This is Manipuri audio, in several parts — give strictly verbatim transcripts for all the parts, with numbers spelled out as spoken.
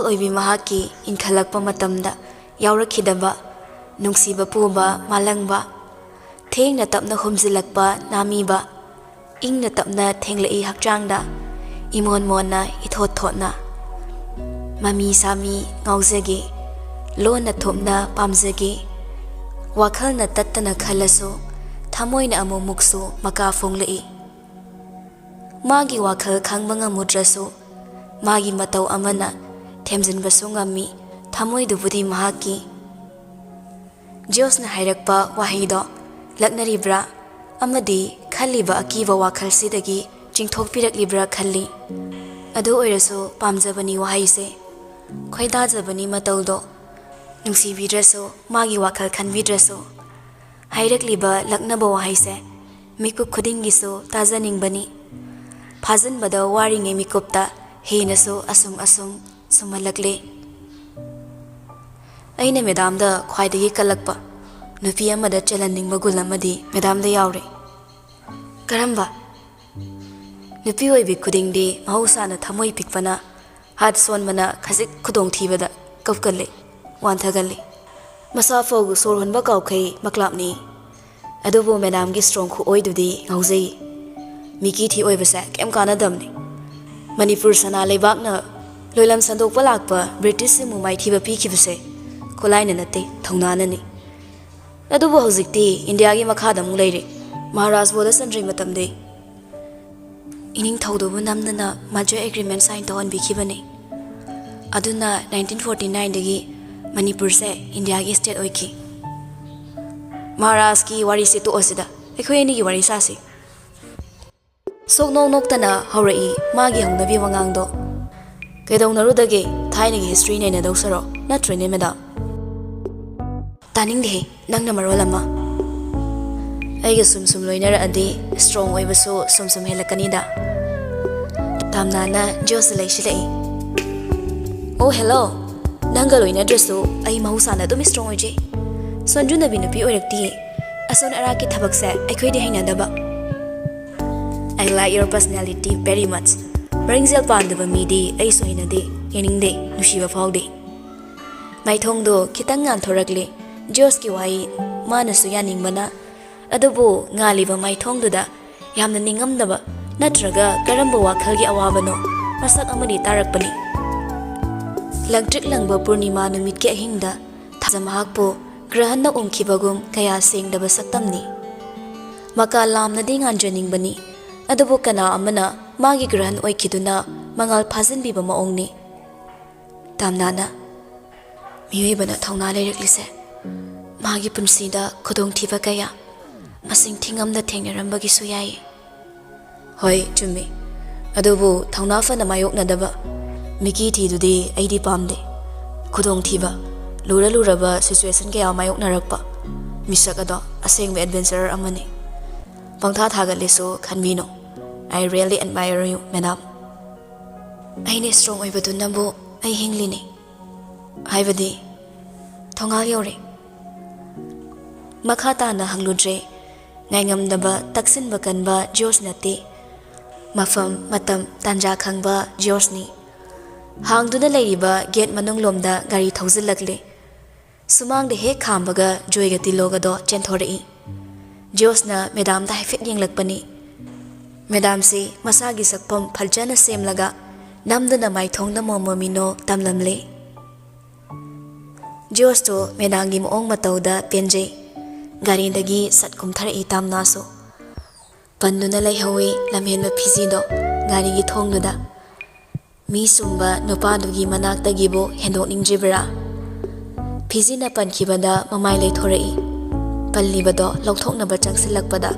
ꯑꯣꯏꯕꯤ ꯃꯍꯥꯛꯀꯤ ꯏꯟꯈꯠꯂꯛꯄ ꯃꯇꯝꯗ ꯌꯥꯎꯔꯛꯈꯤꯗꯕ ꯅꯨꯡꯁꯤꯕ ꯄꯨꯕ ꯃꯥꯂꯪꯕ, ꯊꯦꯡꯅ ꯇꯞꯅ ꯍꯨꯝꯖꯤꯜꯂꯛꯄ ꯅꯥꯃꯤꯕ, ꯏꯪꯅ ꯇꯞꯅ ꯊꯦꯡꯂꯛꯏ ꯍꯛꯆꯥꯡꯗ, ꯏꯃꯣꯟ ꯃꯣꯟꯅ ꯏꯊꯣꯠ ꯊꯣꯠꯅ꯫ ꯃꯃꯤ ꯁꯥꯃꯤ ꯉꯥꯎꯖꯒꯦ, ꯂꯣꯟꯅ ꯊꯨꯞꯅ ꯄꯥꯝꯖꯒꯦ, ꯋꯥꯈꯜꯅ ꯇꯠꯇꯅ ꯈꯜꯂꯁꯨ, ꯊꯃꯣꯏꯅ ꯑꯃꯨꯛꯃꯨꯛꯁꯨ ꯃꯀꯥ ꯐꯣꯡꯂꯛꯏ꯫ ꯃꯥꯒꯤ ꯋꯥꯈꯜ ꯈꯪꯕ ꯉꯝꯃꯨꯗ꯭ꯔꯁꯨ, ꯃꯥꯒꯤ ꯃꯇꯧ ꯑꯃꯅ ꯊꯦꯝꯖꯤꯟꯕꯁꯨ ꯉꯝꯃꯤ, ꯊꯃꯣꯏꯗꯨꯕꯨꯗꯤ ꯃꯍꯥꯛꯀꯤ꯫ ꯖꯣꯁꯅ ꯍꯥꯏꯔꯛꯄ ꯋꯥꯍꯩꯗꯣ ꯂꯛꯅꯔꯤꯕ꯭ꯔꯥ? ꯑꯃꯗꯤ ꯈꯜꯂꯤꯕ ꯑꯀꯤꯕ ꯋꯥꯈꯜꯁꯤꯗꯒꯤ ꯆꯤꯡꯊꯣꯛꯄꯤꯔꯛꯂꯤꯕ꯭ꯔꯥ ꯈꯜꯂꯤ꯫ ꯑꯗꯨ ꯑꯣꯏꯔꯁꯨ ꯄꯥꯝꯖꯕꯅꯤ ꯋꯥꯍꯩꯁꯦ, ꯈꯣꯏꯗꯥꯖꯕꯅꯤ ꯃꯇꯧꯗꯣ꯫ ꯅꯨꯡꯁꯤꯕꯤꯗ꯭ꯔꯁꯨ, ꯃꯥꯒꯤ ꯋꯥꯈꯜ ꯈꯟꯕꯤꯗ꯭ꯔꯁꯨ, ꯍꯥꯏꯔꯛꯂꯤꯕ ꯂꯛꯅꯕ ꯋꯥꯍꯩꯁꯦ ꯃꯤꯀꯨꯞ ꯈꯨꯗꯤꯡꯒꯤꯁꯨ ꯇꯥꯖꯅꯤꯡꯕꯅꯤ꯫ ꯐꯥꯖꯤꯟꯕꯗ ꯋꯥꯔꯤꯉꯩ ꯃꯤꯀꯨꯞꯇ ꯍꯦꯟꯅꯁꯨ ꯑꯁꯨꯝ ꯑꯁꯨꯝ ꯁꯨꯝꯍꯜꯂꯛꯂꯦ꯫ ꯑꯩꯅ ꯃꯦꯗꯥꯝꯗ ꯈ꯭ꯋꯥꯏꯗꯒꯤ ꯀꯜꯂꯛꯄ ꯅꯨꯄꯤ ꯑꯃꯗ ꯆꯦꯜꯍꯟꯅꯤꯡꯕ ꯒꯨꯟ ꯑꯃꯗꯤ ꯃꯦꯗꯥꯝꯗ ꯌꯥꯎꯔꯦ꯫ ꯀꯔꯝꯕ? ꯅꯨꯄꯤ ꯑꯣꯏꯕꯤ ꯈꯨꯗꯤꯡꯗꯤ ꯃꯍꯧꯁꯥꯅ ꯊꯃꯣꯏ ꯄꯤꯛꯄꯅ, ꯍꯥꯠ ꯁꯣꯟꯕꯅ ꯈꯖꯤꯛ ꯈꯨꯗꯣꯡꯊꯤꯕꯗ ꯀꯞꯀꯜꯂꯤ, ꯋꯥꯟꯊꯒꯜꯂꯤ꯫ ꯃꯁꯥ ꯐꯥꯎ ꯁꯣꯔ ꯍꯣꯟꯕ ꯀꯥꯎꯈꯩ ꯃꯀ꯭ꯂꯥꯞꯅꯤ꯫ ꯑꯗꯨꯕꯨ ꯃꯦꯗꯥꯝꯒꯤ ꯁ꯭ꯇ꯭ꯔꯣꯡ ꯈꯨꯑꯣꯏꯗꯨꯗꯤ ꯉꯥꯎꯖꯩ꯫ ꯃꯤꯀꯤ ꯊꯤ ꯑꯣꯏꯕꯁꯦ ꯀꯩꯝ ꯀꯥꯟꯅꯗꯕꯅꯤ꯫ ꯃꯅꯤꯄꯨꯔ ꯁꯅꯥ ꯂꯩꯕꯥꯛꯅ ꯂꯣꯏꯂꯝ ꯁꯟꯗꯣꯛꯄ ꯂꯥꯛꯄ ꯕ꯭ꯔꯤꯇꯤꯁꯁꯤꯡꯕꯨ ꯃꯥꯏꯊꯤꯕ ꯄꯤꯈꯤꯕꯁꯦ ꯈꯨꯠꯂꯥꯏꯅ ꯅꯠꯇꯦ, ꯊꯧꯅꯥꯅꯅꯤ꯫ ꯑꯗꯨꯕꯨ ꯍꯧꯖꯤꯛꯇꯤ ꯏꯟꯗꯤꯌꯥꯒꯤ ꯃꯈꯥꯗ ꯑꯃꯨꯛ ꯂꯩꯔꯦ꯫ ꯃꯍꯥꯔꯥꯖ ꯕꯣꯂꯆꯟꯗ꯭ꯔꯩ ꯃꯇꯝꯗꯩ ꯏꯅꯤꯡꯊꯧꯗꯨꯕꯨ ꯅꯝꯗꯅ merger agreement sign ꯇꯧꯍꯟꯕꯤꯈꯤꯕꯅꯤ꯫ ꯑꯗꯨꯅ nineteen forty nineꯗꯒꯤ ꯃꯅꯤꯄꯨꯔꯁꯦ ꯏꯟꯗꯤꯌꯥꯒꯤ state ꯑꯣꯏꯈꯤ꯫ ꯃꯍꯥꯔꯥꯖꯀꯤ ꯋꯥꯔꯤꯁꯦ ꯇꯣꯛꯑꯁꯤꯗ, ꯑꯩꯈꯣꯏ ꯑꯅꯤꯒꯤ ꯋꯥꯔꯤ ꯁꯥꯁꯤ꯫ ꯁꯨꯛꯅꯣꯛ ꯅꯣꯛꯇꯅ ꯍꯧꯔꯛꯏ ꯃꯥꯒꯤ ꯍꯧꯅꯕꯤ ꯋꯥꯉꯥꯡꯗꯣ꯫ ꯀꯩꯗꯧꯅꯔꯨꯗꯒꯦ? ꯊꯥꯏꯅꯒꯤ history ꯅꯩꯅꯗꯧ ꯁꯔꯨꯛ, ꯅꯠꯇ꯭ꯔꯣꯅꯦ ꯃꯦꯗꯥꯝ? ꯇꯥꯅꯤꯡꯗꯦꯍꯦ, ꯅꯪꯅ ꯃꯔꯣꯜ ꯑꯃ꯫ ꯑꯩꯒ ꯁꯨꯝ ꯁꯨꯝ ꯂꯣꯏꯅꯔꯛꯑꯗꯤ ꯁ꯭ꯇ꯭ꯔꯣꯡ ꯑꯣꯏꯕꯁꯨ ꯁꯨꯝ ꯁꯨꯝ ꯍꯦꯜꯂꯛꯀꯅꯤꯗ꯫ ꯇꯥꯝꯅꯥꯅ ꯖꯣꯁꯇ ꯂꯩꯁꯤꯜꯂꯛꯏ꯫ ꯑꯣ, ꯍꯦꯜꯂꯣ꯫ ꯅꯪꯒ ꯂꯣꯏꯅꯗ꯭ꯔꯁꯨ ꯑꯩ ꯃꯍꯧꯁꯥꯅ ꯑꯗꯨꯝ ꯁ꯭ꯇ꯭ꯔꯣꯡ ꯑꯣꯏꯖꯩ꯫ ꯁꯣꯟꯖꯨꯅꯕꯤ ꯅꯨꯄꯤ ꯑꯣꯏꯔꯛꯇꯤꯌꯦ꯫ ꯑꯁꯣꯟ ꯑꯔꯥꯛꯀꯤ ꯊꯕꯛꯁꯦ ꯑꯩꯈꯣꯏꯗꯤ ꯍꯩꯅꯗꯕ꯫ I like your personality very much. ꯃꯔꯤꯡꯖꯦꯜ ꯄꯥꯟꯗꯕ ꯃꯤꯗꯤ ꯑꯩꯁꯨ ꯍꯩꯅꯗꯦ꯫ ꯌꯦꯡꯅꯤꯡꯗꯦ, ꯅꯨꯡꯁꯤꯕ ꯐꯥꯎꯗꯦ꯫ ꯃꯥꯏꯊꯣꯡꯗꯣ ꯈꯤꯇꯪ ꯉꯥꯟꯊꯣꯔꯛꯂꯦ꯫ ꯖꯣꯁꯀꯤ ꯋꯥꯍꯩ ꯃꯥꯅꯁꯨ ꯌꯥꯅꯤꯡꯕꯅ, ꯑꯗꯨꯕꯨ ꯉꯥꯜꯂꯤꯕ ꯃꯥꯏꯊꯣꯡꯗꯨꯗ ꯌꯥꯝꯅ ꯅꯤꯡꯉꯝꯗꯕ ꯅꯠꯇ꯭ꯔꯒ ꯀꯔꯝꯕ ꯋꯥꯈꯜꯒꯤ ꯑꯋꯥꯕꯅꯣ ꯃꯁꯛ ꯑꯃꯗꯤ ꯇꯥꯔꯛꯄꯅꯤ꯫ ꯂꯪꯇ꯭ꯔꯤꯛ ꯂꯪꯕ ꯄꯨꯔꯅꯤꯃꯥ ꯅꯨꯃꯤꯠꯀꯤ ꯑꯍꯤꯡꯗ ꯊꯥꯖ ꯃꯍꯥꯛꯄꯨ ꯒ꯭ꯔꯍꯟꯅ ꯎꯝꯈꯤꯕꯒꯨꯝ ꯀꯌꯥ ꯁꯦꯡꯗꯕ ꯁꯛꯇꯝꯅꯤ꯫ ꯃꯀꯥ ꯂꯥꯝꯅꯗꯤ ꯉꯥꯟꯖꯅꯤꯡꯕꯅꯤ, ꯑꯗꯨꯕꯨ ꯀꯅꯥ ꯑꯃꯅ ꯃꯥꯒꯤ ꯒ꯭ꯔꯍꯟ ꯑꯣꯏꯈꯤꯗꯨꯅ ꯃꯉꯥꯜ ꯐꯥꯖꯤꯟꯕꯤꯕ ꯃꯑꯣꯡꯅꯤ꯫ ꯇꯥꯝꯅꯥꯅ, ꯃꯤꯑꯣꯏꯕꯅ ꯊꯧꯅꯥ ꯂꯩꯔꯛꯂꯤꯁꯦ ꯃꯥꯒꯤ ꯄꯨꯟꯁꯤꯗ ꯈꯨꯗꯣꯡꯊꯤꯕ ꯀꯌꯥ ꯃꯁꯤꯡ ꯊꯤꯉꯝꯗ ꯊꯦꯡꯅꯔꯝꯕꯒꯤꯁꯨ ꯌꯥꯏ꯫ ꯍꯣꯏ, ꯆꯨꯝꯃꯤ꯫ ꯑꯗꯨꯕꯨ ꯊꯧꯅꯥ ꯐꯅ ꯃꯥꯌꯣꯛꯅꯗꯕ ꯃꯤꯀꯤ ꯊꯤꯗꯨꯗꯤ ꯑꯩꯗꯤ ꯄꯥꯝꯗꯦ꯫ ꯈꯨꯗꯣꯡꯊꯤꯕ, ꯂꯨꯔ ꯂꯨꯔꯕ situation ꯀꯌꯥ ꯃꯥꯌꯣꯛꯅꯔꯛꯄ ꯃꯤꯁꯛ ꯑꯗꯣ ꯑꯁꯦꯡꯕ adventurer ꯑꯃꯅꯤ꯫ ꯄꯪꯊꯥ ꯊꯥꯒꯠꯂꯦꯁꯨ ꯈꯟꯕꯤꯅꯨ꯫ I really admire you, madam꯫ ꯑꯩꯅ strong ꯑꯣꯏꯕꯗꯨꯅꯕꯨ ꯑꯩ ꯍꯤꯡꯂꯤꯅꯤ꯫ ꯍꯥꯏꯕꯗꯤ, ꯊꯣꯡꯒꯥꯜ ꯌꯧꯔꯦ꯫ ꯃꯈꯥ ꯇꯥꯅ ꯍꯪꯂꯨꯗ꯭ꯔꯦ꯫ ꯉꯥꯏꯉꯝꯗꯕ, ꯇꯛꯁꯤꯟꯕ ꯀꯟꯕ ꯖꯣꯁ ꯅꯠꯇꯦ꯫ ꯃꯐꯝ, ꯃꯇꯝ, ꯇꯥꯟꯖꯥ ꯈꯪꯕ ꯖꯣꯁꯅꯤ꯫ ꯍꯥꯡꯗꯨꯅ ꯂꯩꯔꯤꯕ gate ꯃꯅꯨꯡꯂꯣꯝꯗ ꯒꯥꯔꯤ ꯊꯧꯖꯤꯜꯂꯛꯂꯦ꯫ ꯁꯨꯃꯥꯡꯗ ꯍꯦꯛ ꯈꯥꯝꯕꯒ ꯖꯣꯏꯒ ꯇꯤꯂꯣꯒꯗꯣ ꯆꯦꯟꯊꯣꯔꯛꯏ꯫ ꯖꯣꯁꯅ ꯃꯦꯗꯥꯝꯗ ꯍꯥꯏꯐꯦꯠ ꯌꯦꯡꯂꯛꯄꯅꯤ꯫ ꯃꯦꯗꯥꯝꯁꯤ ꯃꯁꯥꯒꯤ ꯁꯛꯐꯝ ꯐꯖꯅ ꯁꯦꯝꯂꯒ ꯅꯝꯗꯨꯅ ꯃꯥꯏꯊꯣꯡꯗ ꯃꯣꯃꯣ ꯃꯤꯅꯣ ꯇꯝꯂꯝꯂꯦ꯫ ꯖꯣꯁꯇꯣ ꯃꯦꯗꯥꯝꯒꯤ ꯃꯑꯣꯡ ꯃꯇꯧꯗ ꯄꯦꯟꯖꯩ꯫ ꯒꯥꯔꯤꯗꯒꯤ ꯁꯠ ꯀꯨꯝꯊꯔꯛꯏ ꯇꯥꯝꯅꯥꯁꯨ꯫ ꯄꯟꯗꯨꯅ ꯂꯩꯍꯧꯏ ꯂꯝꯍꯦꯟꯕ ꯐꯤꯖꯤꯗꯣ ꯒꯥꯔꯤꯒꯤ ꯊꯣꯡꯗꯨꯗ꯫ ꯃꯤ ꯁꯨꯝꯕ ꯅꯨꯄꯥꯗꯨꯒꯤ ꯃꯅꯥꯛꯇꯒꯤꯕꯨ ꯍꯦꯟꯗꯣꯛꯅꯤꯡꯗ꯭ꯔꯤꯕ꯭ꯔꯥ? ꯐꯤꯖꯤꯅ ꯄꯟꯈꯤꯕꯗ ꯃꯃꯥꯏ ꯂꯩꯊꯣꯔꯛꯏ꯫ ꯄꯜꯂꯤꯕꯗꯣ ꯂꯧꯊꯣꯛꯅꯕ ꯆꯪꯁꯤꯜꯂꯛꯄꯗ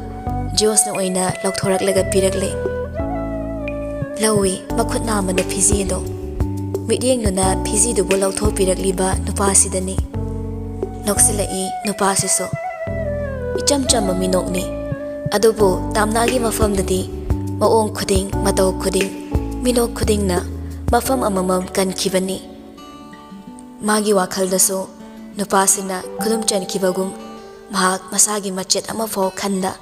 ꯖꯣꯁꯅ ꯑꯣꯏꯅ ꯂꯧꯊꯣꯔꯛꯂꯒ ꯄꯤꯔꯛꯂꯦ꯫ ꯂꯧꯏ ꯃꯈꯨꯠ ꯅꯥꯝꯃꯅ ꯐꯤꯖꯤꯗꯣ꯫ ꯃꯤꯠꯌꯦꯡꯗꯨꯅ ꯐꯤꯖꯤꯗꯨꯕꯨ ꯂꯧꯊꯣꯛꯄꯤꯔꯛꯂꯤꯕ ꯅꯨꯄꯥꯁꯤꯗꯅꯤ꯫ ꯅꯣꯛꯁꯤꯜꯂꯛꯏ ꯅꯨꯄꯥꯁꯤꯁꯨ꯫ ꯏꯆꯝ ꯆꯝꯕ ꯃꯤꯅꯣꯛꯅꯤ꯫ ꯑꯗꯨꯕꯨ ꯇꯥꯝꯅꯥꯒꯤ ꯃꯐꯝꯗꯗꯤ ꯃꯑꯣꯡ ꯈꯨꯗꯤꯡ, ꯃꯇꯧ ꯈꯨꯗꯤꯡ, ꯃꯤꯅꯣꯛ ꯈꯨꯗꯤꯡꯅ ꯃꯐꯝ ꯑꯃꯃꯝ ꯀꯟꯈꯤꯕꯅꯤ꯫ ꯃꯥꯒꯤ ꯋꯥꯈꯜꯗꯁꯨ ꯅꯨꯄꯥꯁꯤꯅ ꯈꯨꯗꯨꯝ ꯆꯟꯈꯤꯕꯒꯨꯝ ꯃꯍꯥꯛ ꯃꯁꯥꯒꯤ ꯃꯆꯦꯠ ꯑꯃꯐꯥꯎ ꯈꯟꯗ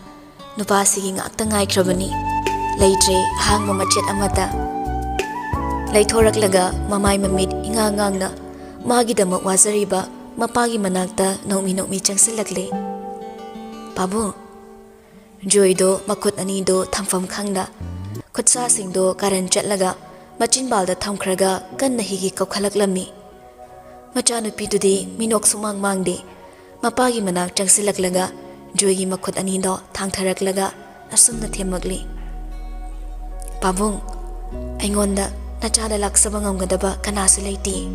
ꯅꯨꯄꯥꯁꯤꯒꯤ ꯉꯥꯛꯇ ꯉꯥꯏꯈ꯭ꯔꯕꯅꯤ꯫ ꯂꯩꯇ꯭ꯔꯦ ꯑꯍꯥꯡꯕ ꯃꯆꯦꯠ ꯑꯃꯠꯇ꯫ ꯂꯩꯊꯣꯔꯛꯂꯒ ꯃꯃꯥꯏ ꯃꯃꯤꯠ ꯏꯉꯥꯡ ꯉꯥꯡꯅ ꯃꯥꯒꯤꯗꯃꯛ ꯋꯥꯖꯔꯤꯕ ꯃꯄꯥꯒꯤ ꯃꯅꯥꯛꯇ ꯅꯣꯛꯃꯤ ꯅꯣꯛꯃꯤ ꯆꯪꯁꯤꯜꯂꯛꯂꯦ꯫ "ꯄꯥꯕꯨꯡ!" ꯖꯣꯏꯗꯣ ꯃꯈꯨꯠ ꯑꯅꯤꯗꯣ ꯊꯝꯐꯝ ꯈꯪꯗ ꯈꯨꯠꯁꯥꯁꯤꯡꯗꯣ ꯀꯥꯔꯟ ꯆꯠꯂꯒ ꯃꯆꯤꯟꯕꯥꯜꯗ ꯊꯝꯈ꯭ꯔꯒ ꯀꯟꯅ ꯍꯤꯒꯤ ꯀꯧꯈꯠꯂꯛꯂꯝꯃꯤ꯫ ꯃꯆꯥꯅꯨꯄꯤꯗꯨꯗꯤ ꯃꯤꯅꯣꯛ ꯁꯨꯃꯥꯡ ꯃꯥꯡꯗꯦ꯫ ꯃꯄꯥꯒꯤ ꯃꯅꯥꯛ ꯆꯪꯁꯤꯜꯂꯛꯂꯒ ꯖꯣꯏꯒꯤ ꯃꯈꯨꯠ ꯑꯅꯤꯗꯣ ꯊꯥꯡꯊꯔꯛꯂꯒ ꯑꯁꯨꯝꯅ ꯊꯦꯝꯃꯛꯂꯤ, "ꯄꯥꯕꯨꯡ, ꯑꯩꯉꯣꯟꯗ ꯅꯆꯥꯗ ꯂꯥꯛꯆꯕ ꯉꯝꯒꯗꯕ ꯀꯅꯥꯁꯨ ꯂꯩꯇꯦ꯫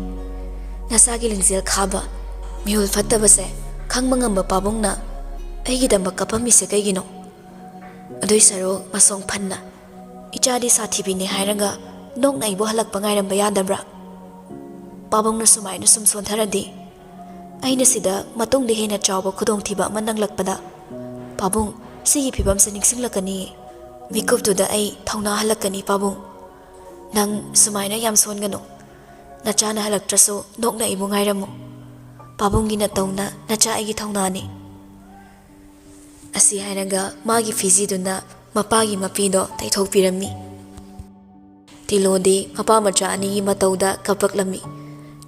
ꯅꯆꯥꯒꯤ ꯂꯤꯡꯖꯦꯜ ꯈꯥꯕ, ꯃꯤꯍꯨꯜ ꯐꯠꯇꯕꯁꯦ ꯈꯪꯕ ꯉꯝꯕ ꯄꯥꯕꯨꯡꯅ ꯑꯩꯒꯤꯗꯃꯛ ꯀꯞꯄꯝꯃꯤꯁꯦ ꯀꯩꯒꯤꯅꯣ? ꯑꯗꯨꯏ ꯁꯔꯨꯛ ꯃꯁꯣꯡ ꯐꯟꯅ ꯏꯆꯥꯗꯤ ꯁꯥꯊꯤꯕꯤꯅꯦ ꯍꯥꯏꯔꯒ ꯅꯣꯛꯅ ꯑꯩꯕꯨ ꯍꯜꯂꯛꯄ ꯉꯥꯏꯔꯝꯕ ꯌꯥꯗꯕ꯭ꯔꯥ? ꯄꯥꯕꯨꯡꯅ ꯁꯨꯃꯥꯏꯅ ꯁꯨꯝ ꯁꯣꯟꯊꯔꯗꯤ ꯑꯩꯅ ꯁꯤꯗ ꯃꯇꯨꯡꯗ ꯍꯦꯟꯅ ꯆꯥꯎꯕ ꯈꯨꯗꯣꯡꯊꯤꯕ ꯑꯃ ꯅꯪꯂꯛꯄꯗ, ꯄꯥꯕꯨꯡ, ꯁꯤꯒꯤ ꯐꯤꯕꯝꯁꯦ ꯅꯤꯡꯁꯤꯡꯂꯛꯀꯅꯤ꯫ ꯃꯤꯀꯨꯞꯇꯨꯗ ꯑꯩ ꯊꯧꯅꯥ ꯍꯜꯂꯛꯀꯅꯤ, ꯄꯥꯕꯨꯡ꯫ ꯅꯪ ꯁꯨꯃꯥꯏꯅ ꯌꯥꯝ ꯁꯣꯟꯒꯅꯨ꯫ ꯅꯆꯥꯅ ꯍꯜꯂꯛꯇ꯭ꯔꯁꯨ ꯅꯣꯛꯅ ꯑꯩꯕꯨ ꯉꯥꯏꯔꯝꯃꯨ꯫ ꯄꯥꯕꯨꯡꯒꯤ ꯅꯇꯧꯅ ꯅꯆꯥ ꯑꯩꯒꯤ ꯊꯧꯅꯥꯅꯤ꯫" ꯑꯁꯤ ꯍꯥꯏꯔꯒ ꯃꯥꯒꯤ ꯐꯤꯖꯤꯗꯨꯅ ꯃꯄꯥꯒꯤ ꯃꯄꯤꯗꯣ ꯇꯩꯊꯣꯛꯄꯤꯔꯝꯃꯤ꯫ ꯇꯤꯂꯣꯗꯤ ꯃꯄꯥ ꯃꯆꯥ ꯑꯅꯤꯒꯤ ꯃꯇꯧꯗ ꯀꯞꯄꯛꯂꯝꯃꯤ,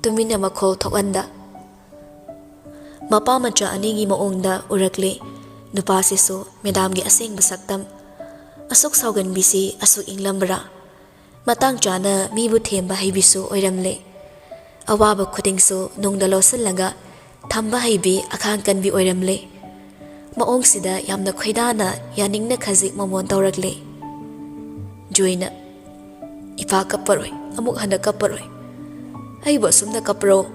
ꯇꯨꯃꯤꯟꯅ ꯃꯈꯣꯜ ꯊꯣꯛꯍꯟꯗ꯫ ꯃꯄꯥ ꯃꯆꯥ ꯑꯅꯤꯒꯤ ꯃꯑꯣꯡꯗ ꯎꯔꯛꯂꯦ ꯅꯨꯄꯥꯁꯤꯁꯨ ꯃꯦꯗꯥꯝꯒꯤ ꯑꯁꯦꯡꯕ ꯁꯛꯇꯝ꯫ ꯑꯁꯨꯛ ꯁꯥꯎꯒꯟꯕꯤꯁꯤ ꯑꯁꯨꯛ ꯏꯪꯂꯝꯕ꯭ꯔꯥ? ꯃꯇꯥꯡ ꯆꯥꯅ ꯃꯤꯕꯨ ꯊꯦꯝꯕ ꯍꯩꯕꯤꯁꯨ ꯑꯣꯏꯔꯝꯂꯦ꯫ ꯑꯋꯥꯕ ꯈꯨꯗꯤꯡꯁꯨ ꯅꯨꯡꯗ ꯂꯧꯁꯤꯜꯂꯒ ꯊꯝꯕ ꯍꯩꯕꯤ ꯑꯈꯥꯡ ꯀꯟꯕꯤ ꯑꯣꯏꯔꯝꯂꯦ꯫ ꯃꯑꯣꯡꯁꯤꯗ ꯌꯥꯝꯅ ꯈꯣꯏꯗꯥꯅ ꯌꯥꯅꯤꯡꯅ ꯈꯖꯤꯛ ꯃꯃꯣꯟ ꯇꯧꯔꯛꯂꯦ꯫ ꯖꯣꯏꯅ, "ꯏꯄꯥ ꯀꯞꯄꯔꯣꯏ, ꯑꯃꯨꯛ ꯍꯟꯅ ꯀꯞꯄꯔꯣꯏ꯫ ꯑꯩꯕꯨ ꯑꯁꯨꯝꯅ ꯀꯞꯄ꯭ꯔꯣ?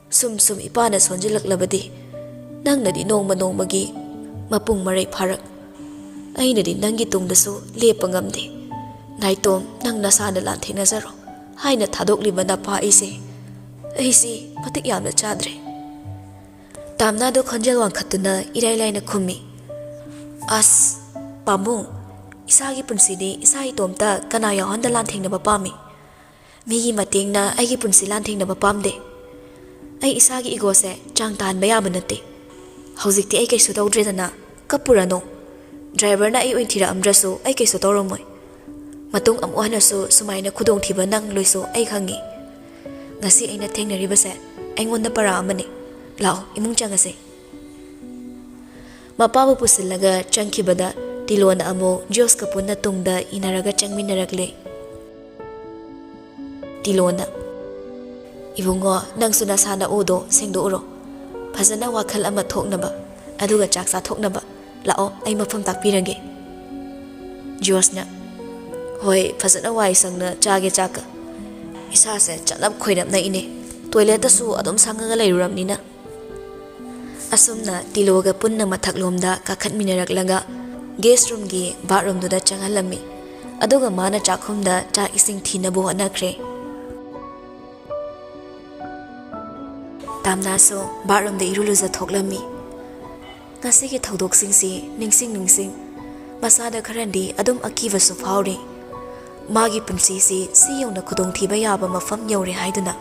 ꯁꯨꯝ ꯁꯨꯝ ꯏꯄꯥꯅ ꯁꯣꯟꯖꯤꯜꯂꯛꯂꯕꯗꯤ ꯅꯪꯅꯗꯤ ꯅꯣꯡꯃ ꯅꯣꯡꯃꯒꯤ ꯃꯄꯨꯡ ꯃꯔꯩ ꯐꯥꯔꯛ꯫ ꯑꯩꯅꯗꯤ ꯅꯪꯒꯤ ꯇꯨꯡꯗꯁꯨ ꯂꯦꯞꯄ ꯉꯝꯗꯦ꯫ ꯅꯥꯏꯇꯣꯝ, ꯅꯪ ꯅꯁꯥꯅ ꯂꯥꯟꯊꯦꯡꯅꯖꯔꯣ" ꯍꯥꯏꯅ ꯊꯥꯗꯣꯛꯂꯤꯕ ꯅꯄꯥ ꯑꯩꯁꯦ, ꯑꯩꯁꯤ ꯃꯇꯤꯛ ꯌꯥꯝꯅ ꯆꯥꯗ꯭ꯔꯦ꯫ ꯇꯥꯝꯅꯥꯗꯣ ꯈꯣꯟꯖꯦꯜ ꯋꯥꯡꯈꯠꯇꯨꯅ ꯏꯔꯥꯏ ꯂꯥꯏꯅ ꯈꯨꯝꯃꯤ, "ꯑꯁ, ꯄꯥꯕꯨꯡ, ꯏꯁꯥꯒꯤ ꯄꯨꯟꯁꯤꯗꯤ ꯏꯁꯥ ꯏꯇꯣꯝꯇ ꯀꯅꯥ ꯌꯥꯎꯍꯟꯗ ꯂꯥꯟꯊꯦꯡꯅꯕ ꯄꯥꯝꯃꯤ? ꯃꯤꯒꯤ ꯃꯇꯦꯡꯅ ꯑꯩꯒꯤ ꯄꯨꯟꯁꯤ ꯂꯥꯟꯊꯦꯡꯅꯕ ꯄꯥꯝꯗꯦ꯫ ꯑꯩ ꯏꯁꯥꯒꯤ ꯏꯒꯣꯁꯦ ꯆꯥꯡ ꯇꯥꯍꯟꯕ ꯌꯥꯕ ꯅꯠꯇꯦ꯫ ꯍꯧꯖꯤꯛꯇꯤ ꯑꯩ ꯀꯩꯁꯨ ꯇꯧꯗ꯭ꯔꯦꯗꯅ, ꯀꯞꯄꯨꯔꯅꯨ꯫ ꯗ꯭ꯔꯥꯏꯚꯔꯅ ꯑꯩ ꯑꯣꯏꯅ ꯊꯤꯔꯛꯑꯝꯗ꯭ꯔꯁꯨ ꯑꯩ ꯀꯩꯁꯨ ꯇꯧꯔꯝꯃꯣꯏ꯫ ꯃꯇꯨꯡ ꯑꯃꯨꯛ ꯍꯟꯅꯁꯨ ꯁꯨꯃꯥꯏꯅ ꯈꯨꯗꯣꯡꯊꯤꯕ ꯅꯪꯂꯣꯏꯁꯨ ꯑꯩ ꯈꯪꯉꯤ꯫ ꯉꯁꯤ ꯑꯩꯅ ꯊꯦꯡꯅꯔꯤꯕꯁꯦ ꯑꯩꯉꯣꯟꯗ ꯄꯔꯥ ꯑꯃꯅꯤ꯫ ꯂꯥꯛꯑꯣ, ꯏꯃꯨꯡ ꯆꯪꯉꯁꯦ꯫" ꯃꯄꯥꯕꯨ ꯄꯨꯁꯤꯜꯂꯒ ꯆꯪꯈꯤꯕꯗ ꯇꯤꯂꯣꯅ ꯑꯃꯨꯛ ꯖꯣꯁꯀ ꯄꯨꯟꯅ ꯇꯨꯡꯗ ꯏꯟꯅꯔꯒ ꯆꯪꯃꯤꯟꯅꯔꯛꯂꯦ꯫ ꯇꯤꯂꯣꯅ, "ꯏꯕꯨꯡꯉꯣ, ꯅꯪꯁꯨ ꯅꯁꯥ ꯅꯎꯗꯣ ꯁꯦꯡꯗꯣꯛꯎꯔꯣ꯫ ꯐꯖꯅ ꯋꯥꯈꯜ ꯑꯃ ꯊꯣꯛꯅꯕ, ꯑꯗꯨꯒ ꯆꯥꯛ ꯆꯥꯊꯣꯛꯅꯕ꯫ ꯂꯥꯛꯑꯣ, ꯑꯩ ꯃꯐꯝ ꯇꯥꯛꯄꯤꯔꯒꯦ꯫" ꯖꯣꯁꯅ, "ꯍꯣꯏ, ꯐꯖꯅ ꯋꯥꯏ ꯁꯪꯅ ꯆꯥꯒꯦ ꯆꯥꯛꯀ꯫ ꯏꯁꯥꯁꯦ ꯆꯅꯞ ꯈꯣꯏꯔꯞꯅ ꯏꯅꯦ꯫ ꯇꯣꯏꯂꯦꯠꯇꯁꯨ ꯑꯗꯨꯝ ꯁꯪꯉꯒ ꯂꯩꯔꯨꯔꯕꯅꯤꯅ꯫" ꯑꯁꯨꯝꯅ ꯇꯤꯂꯣꯒ ꯄꯨꯟꯅ ꯃꯊꯛꯂꯣꯝꯗ ꯀꯥꯈꯠꯃꯤꯟꯅꯔꯛꯂꯒ ꯒꯦꯁ ꯔꯨꯝꯒꯤ ꯕꯥꯠꯔꯨꯝꯗꯨꯗ ꯆꯪꯍꯜꯂꯝꯃꯤ꯫ ꯑꯗꯨꯒ ꯃꯥꯅ ꯆꯥꯛꯈꯨꯝꯗ ꯆꯥꯛ ꯏꯁꯤꯡ ꯊꯤꯅꯕ ꯍꯣꯠꯅꯈ꯭ꯔꯦ꯫ ꯇꯥꯝꯅꯥꯁꯨ ꯕꯥꯠꯔꯨꯝꯗ ꯏꯔꯨ ꯂꯨꯖꯊꯣꯛꯂꯝꯃꯤ꯫ ꯉꯁꯤꯒꯤ ꯊꯧꯗꯣꯛꯁꯤꯡꯁꯤ ꯅꯤꯡꯁꯤꯡ ꯅꯤꯡꯁꯤꯡ ꯃꯁꯥꯗ ꯈꯔꯗꯤ ꯑꯗꯨꯝ ꯑꯀꯤꯕꯁꯨ ꯐꯥꯎꯔꯤ꯫ ꯃꯥꯒꯤ ꯄꯨꯟꯁꯤꯁꯤ ꯁꯤ ꯌꯧꯅ ꯈꯨꯗꯣꯡꯊꯤꯕ ꯌꯥꯕ ꯃꯐꯝ ꯌꯧꯔꯦ ꯍꯥꯏꯗꯨꯅ꯫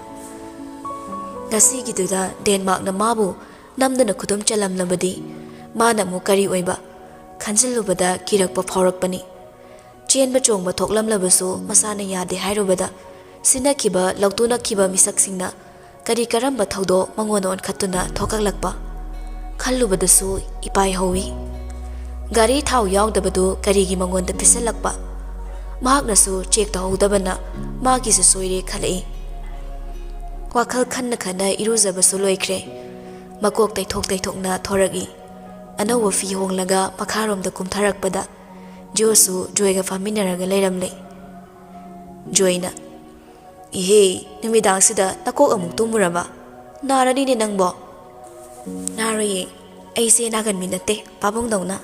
ꯉꯁꯤꯒꯤꯗꯨꯗ ꯗꯦꯟꯃꯥꯔꯛꯅ ꯃꯥꯕꯨ ꯅꯝꯗꯨꯅ ꯈꯨꯗꯨꯝ ꯆꯜꯂꯝꯂꯕꯗꯤ ꯃꯥꯅ ꯑꯃꯨꯛ ꯀꯔꯤ ꯑꯣꯏꯕ? ꯈꯟꯖꯤꯜꯂꯨꯕꯗ ꯀꯤꯔꯛꯄ ꯐꯥꯎꯔꯛꯄꯅꯤ꯫ ꯆꯦꯟꯕ ꯆꯣꯡꯕ ꯊꯣꯛꯂꯝꯂꯕꯁꯨ ꯃꯁꯥꯅ ꯌꯥꯗꯦ ꯍꯥꯏꯔꯨꯕꯗ ꯁꯤꯟꯅꯈꯤꯕ, ꯂꯧꯇꯨꯅꯈꯤꯕ ꯃꯤꯁꯛꯁꯤꯡꯅ ꯀꯔꯤ ꯀꯔꯝꯕ ꯊꯧꯗꯣꯛ ꯃꯉꯣꯟꯗ ꯑꯣꯟꯈꯠꯇꯨꯅ ꯊꯣꯛꯂꯛꯂꯛꯄ? ꯈꯜꯂꯨꯕꯗꯁꯨ ꯏꯄꯥꯏ ꯍꯧꯏ꯫ ꯒꯥꯔꯤ ꯊꯥꯎ ꯌꯥꯎꯗꯕꯗꯨ ꯀꯔꯤꯒꯤ ꯃꯉꯣꯟꯗ ꯄꯤꯁꯜꯂꯛꯄ? ꯃꯍꯥꯛꯅꯁꯨ ꯆꯦꯛ ꯇꯧꯍꯧꯗꯕꯅ ꯃꯥꯒꯤꯁꯨ ꯁꯣꯏꯔꯦ ꯈꯜꯂꯛꯏ꯫ ꯋꯥꯈꯜ ꯈꯟꯅ ꯈꯟꯅ ꯏꯔꯨꯖꯕꯁꯨ ꯂꯣꯏꯈ꯭ꯔꯦ꯫ ꯃꯀꯣꯛ ꯇꯩꯊꯣꯛ ꯇꯩꯊꯣꯛꯅ ꯊꯣꯔꯛꯏ꯫ ꯑꯅꯧꯕ ꯐꯤ ꯍꯣꯡꯂꯒ ꯃꯈꯥꯔꯣꯝꯗ ꯀꯨꯝꯊꯔꯛꯄꯗ ꯖꯣꯁꯨ ꯖꯣꯏꯒ ꯐꯝꯃꯤꯟꯅꯔꯒ ꯂꯩꯔꯝꯂꯦ꯫ ꯖꯣꯏꯅ, "ꯏꯍꯦ, ꯅꯨꯃꯤꯗꯥꯡꯁꯤꯗ ꯅꯀꯣꯛ ꯑꯃꯨꯛ ꯇꯨꯝꯃꯨꯔꯕ? ꯅꯥꯔꯅꯤꯅꯦ ꯅꯪꯕꯣ꯫" "ꯅꯥꯔꯣꯏꯌꯦ, ꯑꯩꯁꯦ ꯅꯥꯒꯟꯕꯤ ꯅꯠꯇꯦ, ꯄꯥꯕꯨꯡꯗꯧꯅ꯫"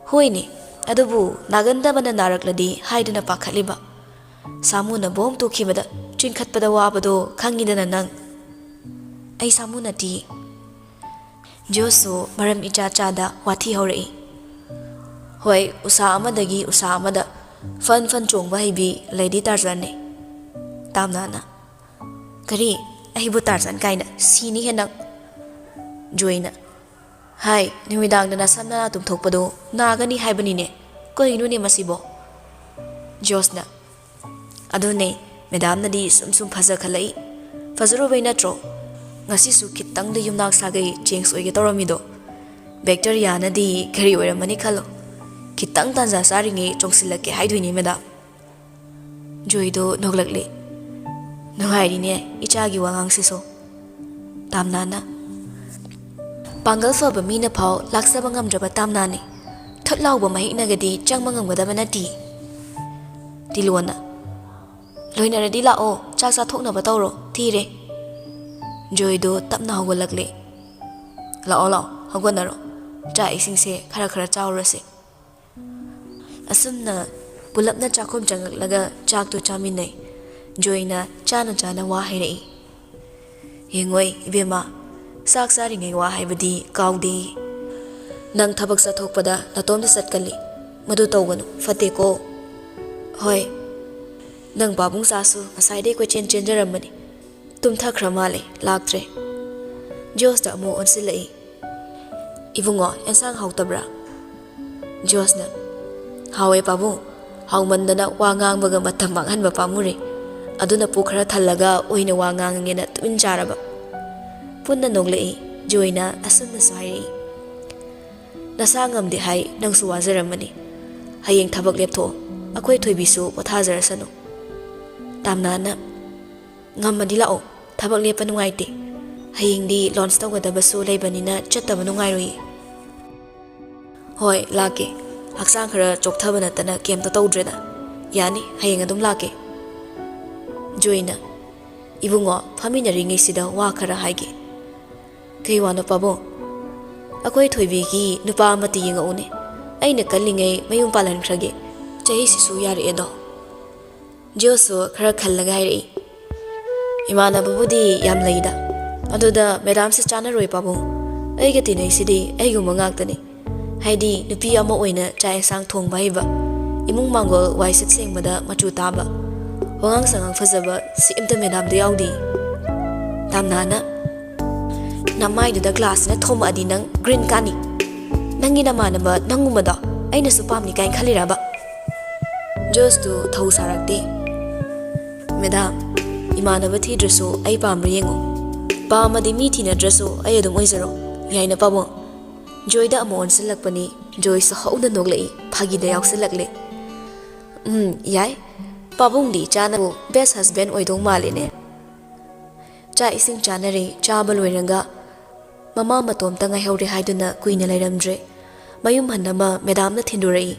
"ꯍꯣꯏꯅꯦ, ꯑꯗꯨꯕꯨ ꯅꯥꯒꯟꯗꯕꯅ ꯅꯥꯔꯛꯂꯗꯤ ꯍꯥꯏꯗꯨꯅ ꯄꯥꯈꯠꯂꯤꯕ꯫ ꯁꯥꯃꯨꯅ ꯕꯣꯝ ꯇꯨꯈꯤꯕꯗ ꯆꯤꯡꯈꯠꯄꯗ ꯋꯥꯕꯗꯣ ꯈꯪꯉꯤꯗꯅ ꯅꯪ꯫" "ꯑꯩ ꯁꯥꯃꯨ ꯅꯠꯇꯤꯌꯦ꯫" ꯖꯣꯁꯁꯨ ꯃꯔꯝ ꯏꯆꯥ ꯆꯥꯗ ꯋꯥꯊꯤ ꯍꯧꯔꯛꯏ꯫ "ꯍꯣꯏ, ꯎꯁꯥ ꯑꯃꯗꯒꯤ ꯎꯁꯥ ꯑꯃꯗ ꯐꯟ ꯐꯟ ꯆꯣꯡꯕ ꯍꯩꯕꯤ ꯂꯦꯗꯤ ꯇꯥꯔꯖꯥꯟꯅꯦ꯫" ꯇꯥꯝꯅꯥꯅ, "ꯀꯔꯤ? ꯑꯩꯕꯨ ꯇꯥꯔꯖꯥꯟ ꯀꯥꯏꯅ? ꯁꯤꯅꯤ ꯍꯦ ꯅꯪ!" ꯖꯣꯏꯅ, "ꯍꯥꯏ, ꯅꯨꯃꯤꯗꯥꯡꯗ ꯅꯁꯝ ꯅꯅꯥ ꯇꯨꯝꯊꯣꯛꯄꯗꯣ ꯅꯥꯒꯅꯤ ꯍꯥꯏꯕꯅꯤꯅꯦ꯫ ꯀꯩꯅꯣꯅꯦ ꯃꯁꯤꯕꯣ?" ꯖꯣꯁꯅ, "ꯑꯗꯨꯅꯦ, ꯃꯦꯗꯥꯝꯅꯗꯤ ꯁꯨꯝ ꯁꯨꯝ ꯐꯖꯈꯠꯂꯛꯏ꯫ ꯐꯖꯔꯨꯕꯩ ꯅꯠꯇ꯭ꯔꯣ ꯉꯁꯤꯁꯨ ꯈꯤꯇꯪꯗ ꯌꯨꯝꯅꯥꯛ ꯁꯥꯒꯩ ꯆꯦꯟꯖ ꯑꯣꯏꯒꯦ ꯇꯧꯔꯝꯃꯤꯗꯣ? ꯕꯦꯛꯇꯔꯤꯌꯥꯅꯗꯤ ꯀꯔꯤ ꯑꯣꯏꯔꯝꯃꯅꯤ ꯈꯜꯂꯣ꯫ ꯈꯤꯇꯪ ꯇꯥꯟꯖꯥ ꯆꯥꯔꯤꯉꯩ ꯆꯣꯡꯁꯤꯜꯂꯛꯀꯦ ꯍꯥꯏꯗꯣꯏꯅꯤ, ꯃꯦꯗꯥꯝ꯫" ꯖꯣꯏꯗꯣ ꯅꯣꯛꯂꯛꯂꯤ꯫ "ꯅꯨꯡꯉꯥꯏꯔꯤꯅꯦ ꯏꯆꯥꯒꯤ ꯋꯥꯉꯥꯡꯁꯤꯁꯨ꯫" ꯇꯥꯝꯅꯥꯅ, "ꯄꯥꯡꯒꯜ ꯐꯕ ꯃꯤꯅ ꯐꯥꯎ ꯂꯥꯛꯆꯕ ꯉꯝꯗ꯭ꯔꯕ ꯇꯥꯝꯅꯥꯅꯤ꯫ ꯊꯨꯠ ꯂꯥꯎꯕ ꯃꯍꯤꯛꯅꯒꯗꯤ ꯆꯪꯕ ꯉꯝꯒꯗꯕ ꯅꯠꯇꯦ꯫" ꯇꯤꯂꯣꯅ, "ꯂꯣꯏꯅꯔꯗꯤ ꯂꯥꯛꯑꯣ, ꯆꯥꯛ ꯆꯥꯊꯣꯛꯅꯕ ꯇꯧꯔꯣ, ꯊꯤꯔꯦ꯫" ꯖꯣꯏꯗꯣ ꯇꯞꯅ ꯍꯧꯒꯠꯂꯛꯂꯦ꯫ "ꯂꯥꯛꯑꯣ, ꯂꯥꯛꯑꯣ, ꯍꯧꯒꯠꯅꯔꯣ꯫ ꯆꯥꯛ ꯏꯁꯤꯡꯁꯦ ꯈꯔ ꯈꯔ ꯆꯥꯎꯔꯁꯤ꯫" ꯑꯁꯨꯝꯅ ꯄꯨꯂꯞꯅ ꯆꯥꯛꯈꯨꯝ ꯆꯪꯂꯛꯂꯒ ꯆꯥꯛꯇꯨ ꯆꯥꯃꯤꯟꯅꯩ꯫ ꯖꯣꯏꯅ ꯆꯥꯅ ꯆꯥꯅ ꯋꯥ ꯍꯥꯏꯔꯛꯏ꯫ "ꯌꯦꯡꯉꯣꯏ ꯏꯕꯦꯝꯃ, ꯆꯥꯛ ꯆꯥꯔꯤꯉꯩ ꯋꯥ ꯍꯥꯏꯕꯗꯤ ꯀꯥꯎꯗꯦ꯫ ꯅꯪ ꯊꯕꯛ ꯆꯠꯊꯣꯛꯄꯗ ꯅꯇꯣꯝꯇ ꯆꯠꯀꯜꯂꯤ꯫ ꯃꯗꯨ ꯇꯧꯒꯅꯨ, ꯐꯠꯇꯦꯀꯣ꯫" "ꯍꯣꯏ, ꯅꯪ ꯄꯥꯕꯨꯡ ꯆꯥꯁꯨ ꯉꯁꯥꯏꯗꯩ ꯀꯣꯏꯆꯦꯟ ꯆꯦꯟꯖꯔꯝꯕꯅꯤ꯫ ꯇꯨꯝꯊꯈ꯭ꯔ ꯃꯥꯜꯂꯦ, ꯂꯥꯛꯇ꯭ꯔꯦ꯫" ꯖꯣꯁꯇ ꯑꯃꯨꯛ ꯑꯣꯟꯁꯤꯜꯂꯛꯏ꯫ "ꯏꯕꯨꯡꯉꯣ, ꯑꯦꯟꯁꯥꯡ ꯍꯥꯎꯇꯕ꯭ꯔꯥ?" ꯖꯣꯁꯅ, "ꯍꯥꯎꯋꯦ ꯄꯥꯕꯨꯡ, ꯍꯥꯎꯃꯟꯗꯅ ꯋꯥ ꯉꯥꯡꯕꯒ ꯃꯇꯝ ꯃꯥꯡꯍꯟꯕ ꯄꯥꯝꯃꯨꯔꯦ꯫ ꯑꯗꯨꯅ ꯄꯨꯛ ꯈꯔ ꯊꯜꯂꯒ ꯑꯣꯏꯅ ꯋꯥ ꯉꯥꯡꯉꯒꯦꯅ ꯇꯨꯃꯤꯟ ꯆꯥꯔꯕ꯫" ꯄꯨꯟꯅ ꯅꯣꯛꯂꯛꯏ꯫ ꯖꯣꯏꯅ ꯑꯁꯨꯝꯅꯁꯨ ꯍꯥꯏꯔꯛꯏ, "ꯅꯁꯥ ꯉꯝꯗꯦ ꯍꯥꯏ, ꯅꯪꯁꯨ ꯋꯥꯖꯔꯝꯃꯅꯤ꯫ ꯍꯌꯦꯡ ꯊꯕꯛ ꯂꯦꯞꯊꯣꯛꯑꯣ, ꯑꯩꯈꯣꯏ ꯊꯣꯏꯕꯤꯁꯨ ꯄꯣꯊꯥꯖꯔꯁꯅꯨ꯫" ꯇꯥꯝꯅꯥꯅ, "ꯉꯝꯃꯗꯤ ꯂꯥꯛꯑꯣ, ꯊꯕꯛ ꯂꯦꯞꯄ ꯅꯨꯡꯉꯥꯏꯇꯦ꯫ ꯍꯌꯦꯡꯗꯤ ꯂꯣꯟꯁ ꯇꯧꯒꯗꯕꯁꯨ ꯂꯩꯕꯅꯤꯅ ꯆꯠꯇꯕ ꯅꯨꯡꯉꯥꯏꯔꯣꯏꯌꯦ꯫" "ꯍꯣꯏ, ꯂꯥꯛꯀꯦ꯫ ꯍꯛꯆꯥꯡ ꯈꯔ ꯆꯣꯛꯊꯕ ꯅꯠꯇꯅ ꯀꯩꯝꯇ ꯇꯧꯗ꯭ꯔꯦꯗ꯫ ꯌꯥꯅꯤ, ꯍꯌꯦꯡ ꯑꯗꯨꯝ ꯂꯥꯛꯀꯦ꯫" ꯖꯣꯏꯅ, "ꯏꯕꯨꯡꯉꯣ, ꯐꯝꯃꯤꯟꯅꯔꯤꯉꯩꯁꯤꯗ ꯋꯥ ꯈꯔ ꯍꯥꯏꯒꯦ꯫" "ꯀꯩ ꯋꯥꯅꯣ ꯄꯥꯕꯨꯡ?" "ꯑꯩꯈꯣꯏ ꯊꯣꯏꯕꯤꯒꯤ ꯅꯨꯄꯥ ꯑꯃꯠꯇ ꯌꯦꯡꯉꯛꯎꯅꯦ꯫ ꯑꯩꯅ ꯀꯜꯂꯤꯉꯩ ꯃꯌꯨꯝ ꯄꯥꯜꯍꯟꯈ꯭ꯔꯒꯦ꯫ ꯆꯍꯤꯁꯤꯁꯨ ꯌꯥꯔꯛꯑꯦꯗꯣ꯫" ꯖꯣꯁꯁꯨ ꯈꯔ ꯈꯜꯂꯒ ꯍꯥꯏꯔꯛꯏ, "ꯏꯃꯥꯟꯅꯕꯕꯨꯗꯤ ꯌꯥꯝ ꯂꯩꯗ, ꯑꯗꯨꯗ ꯃꯦꯗꯥꯝꯁꯦ ꯆꯥꯟꯅꯔꯣꯏ ꯄꯥꯕꯨꯡ꯫ ꯑꯩꯒ ꯇꯤꯟꯅꯩꯁꯤꯗꯤ ꯑꯩꯒꯨꯝꯕ ꯉꯥꯛꯇꯅꯤ꯫ ꯍꯥꯏꯗꯤ ꯅꯨꯄꯤ ꯑꯃ ꯑꯣꯏꯅ ꯆꯥꯛ ꯌꯦꯟꯁꯥꯡ ꯊꯣꯡꯕ ꯍꯩꯕ, ꯏꯃꯨꯡ ꯃꯥꯡꯒꯣꯜ ꯋꯥꯏ ꯁꯤꯠ ꯁꯦꯡꯕꯗ ꯃꯆꯨ ꯇꯥꯕ, ꯋꯥꯉꯥꯡ ꯁꯉꯥꯡ ꯐꯖꯕ ꯁꯤ ꯑꯝꯇ ꯃꯦꯗꯥꯝꯗ ꯌꯥꯎꯗꯦ꯫" ꯇꯥꯝꯅꯥꯅ, "ꯅꯃꯥꯏꯗꯨꯗ ꯒ꯭ꯂꯥꯁꯁꯤꯅ ꯊꯣꯝꯃꯛꯑꯗꯤ ꯅꯪ ꯒ꯭ꯔꯤꯟ ꯀꯥꯅꯤ꯫ ꯅꯪꯒꯤ ꯅꯃꯥꯟꯅꯕ ꯅꯪꯒꯨꯝꯕꯗꯣ ꯑꯩꯅꯁꯨ ꯄꯥꯝꯅꯤ ꯀꯥꯏꯅ ꯈꯜꯂꯤꯔꯕ?" ꯖꯣꯁꯇꯨ ꯊꯧ ꯁꯥꯔꯛꯇꯦ꯫ "ꯃꯦꯗꯥꯝ, ꯏꯃꯥꯟꯅꯕ ꯊꯤꯗ꯭ꯔꯁꯨ ꯑꯩ ꯄꯥꯝꯕ꯭ꯔꯥ ꯌꯦꯡꯉꯣ꯫ ꯄꯥꯝꯃꯗꯤ ꯃꯤ ꯊꯤꯅꯗ꯭ꯔꯁꯨ ꯑꯩ ꯑꯗꯨꯝ ꯑꯣꯏꯖꯔꯣ꯫ ꯌꯥꯏꯅ ꯄꯥꯕꯨꯡ?" ꯖꯣꯏꯗ ꯑꯃꯨꯛ ꯑꯣꯟꯁꯤꯜꯂꯛꯄꯅꯤ꯫ ꯖꯣꯏꯁꯨ ꯍꯧꯅ ꯅꯣꯛꯂꯛꯏ, ꯐꯥꯒꯤꯗ ꯌꯥꯎꯁꯤꯜꯂꯛꯂꯦ꯫ "ꯎꯝ, ꯌꯥꯏ꯫ ꯄꯥꯕꯨꯡꯗꯤ ꯏꯆꯥꯅꯕꯨ best husband ꯑꯣꯏꯗꯧ ꯃꯥꯜꯂꯦꯅꯦ꯫" ꯆꯥꯛ ꯏꯁꯤꯡ ꯆꯥꯅꯔꯦ꯫ ꯆꯥꯕ ꯂꯣꯏꯔꯒ ꯃꯃꯥ ꯃꯇꯣꯝꯇ ꯉꯥꯏꯍꯧꯔꯦ ꯍꯥꯏꯗꯨꯅ ꯀꯨꯏꯅ ꯂꯩꯔꯝꯗ꯭ꯔꯦ꯫ ꯃꯌꯨꯝ ꯍꯟꯅꯕ ꯃꯦꯗꯥꯝꯅ ꯊꯤꯟꯗꯣꯔꯛꯏ꯫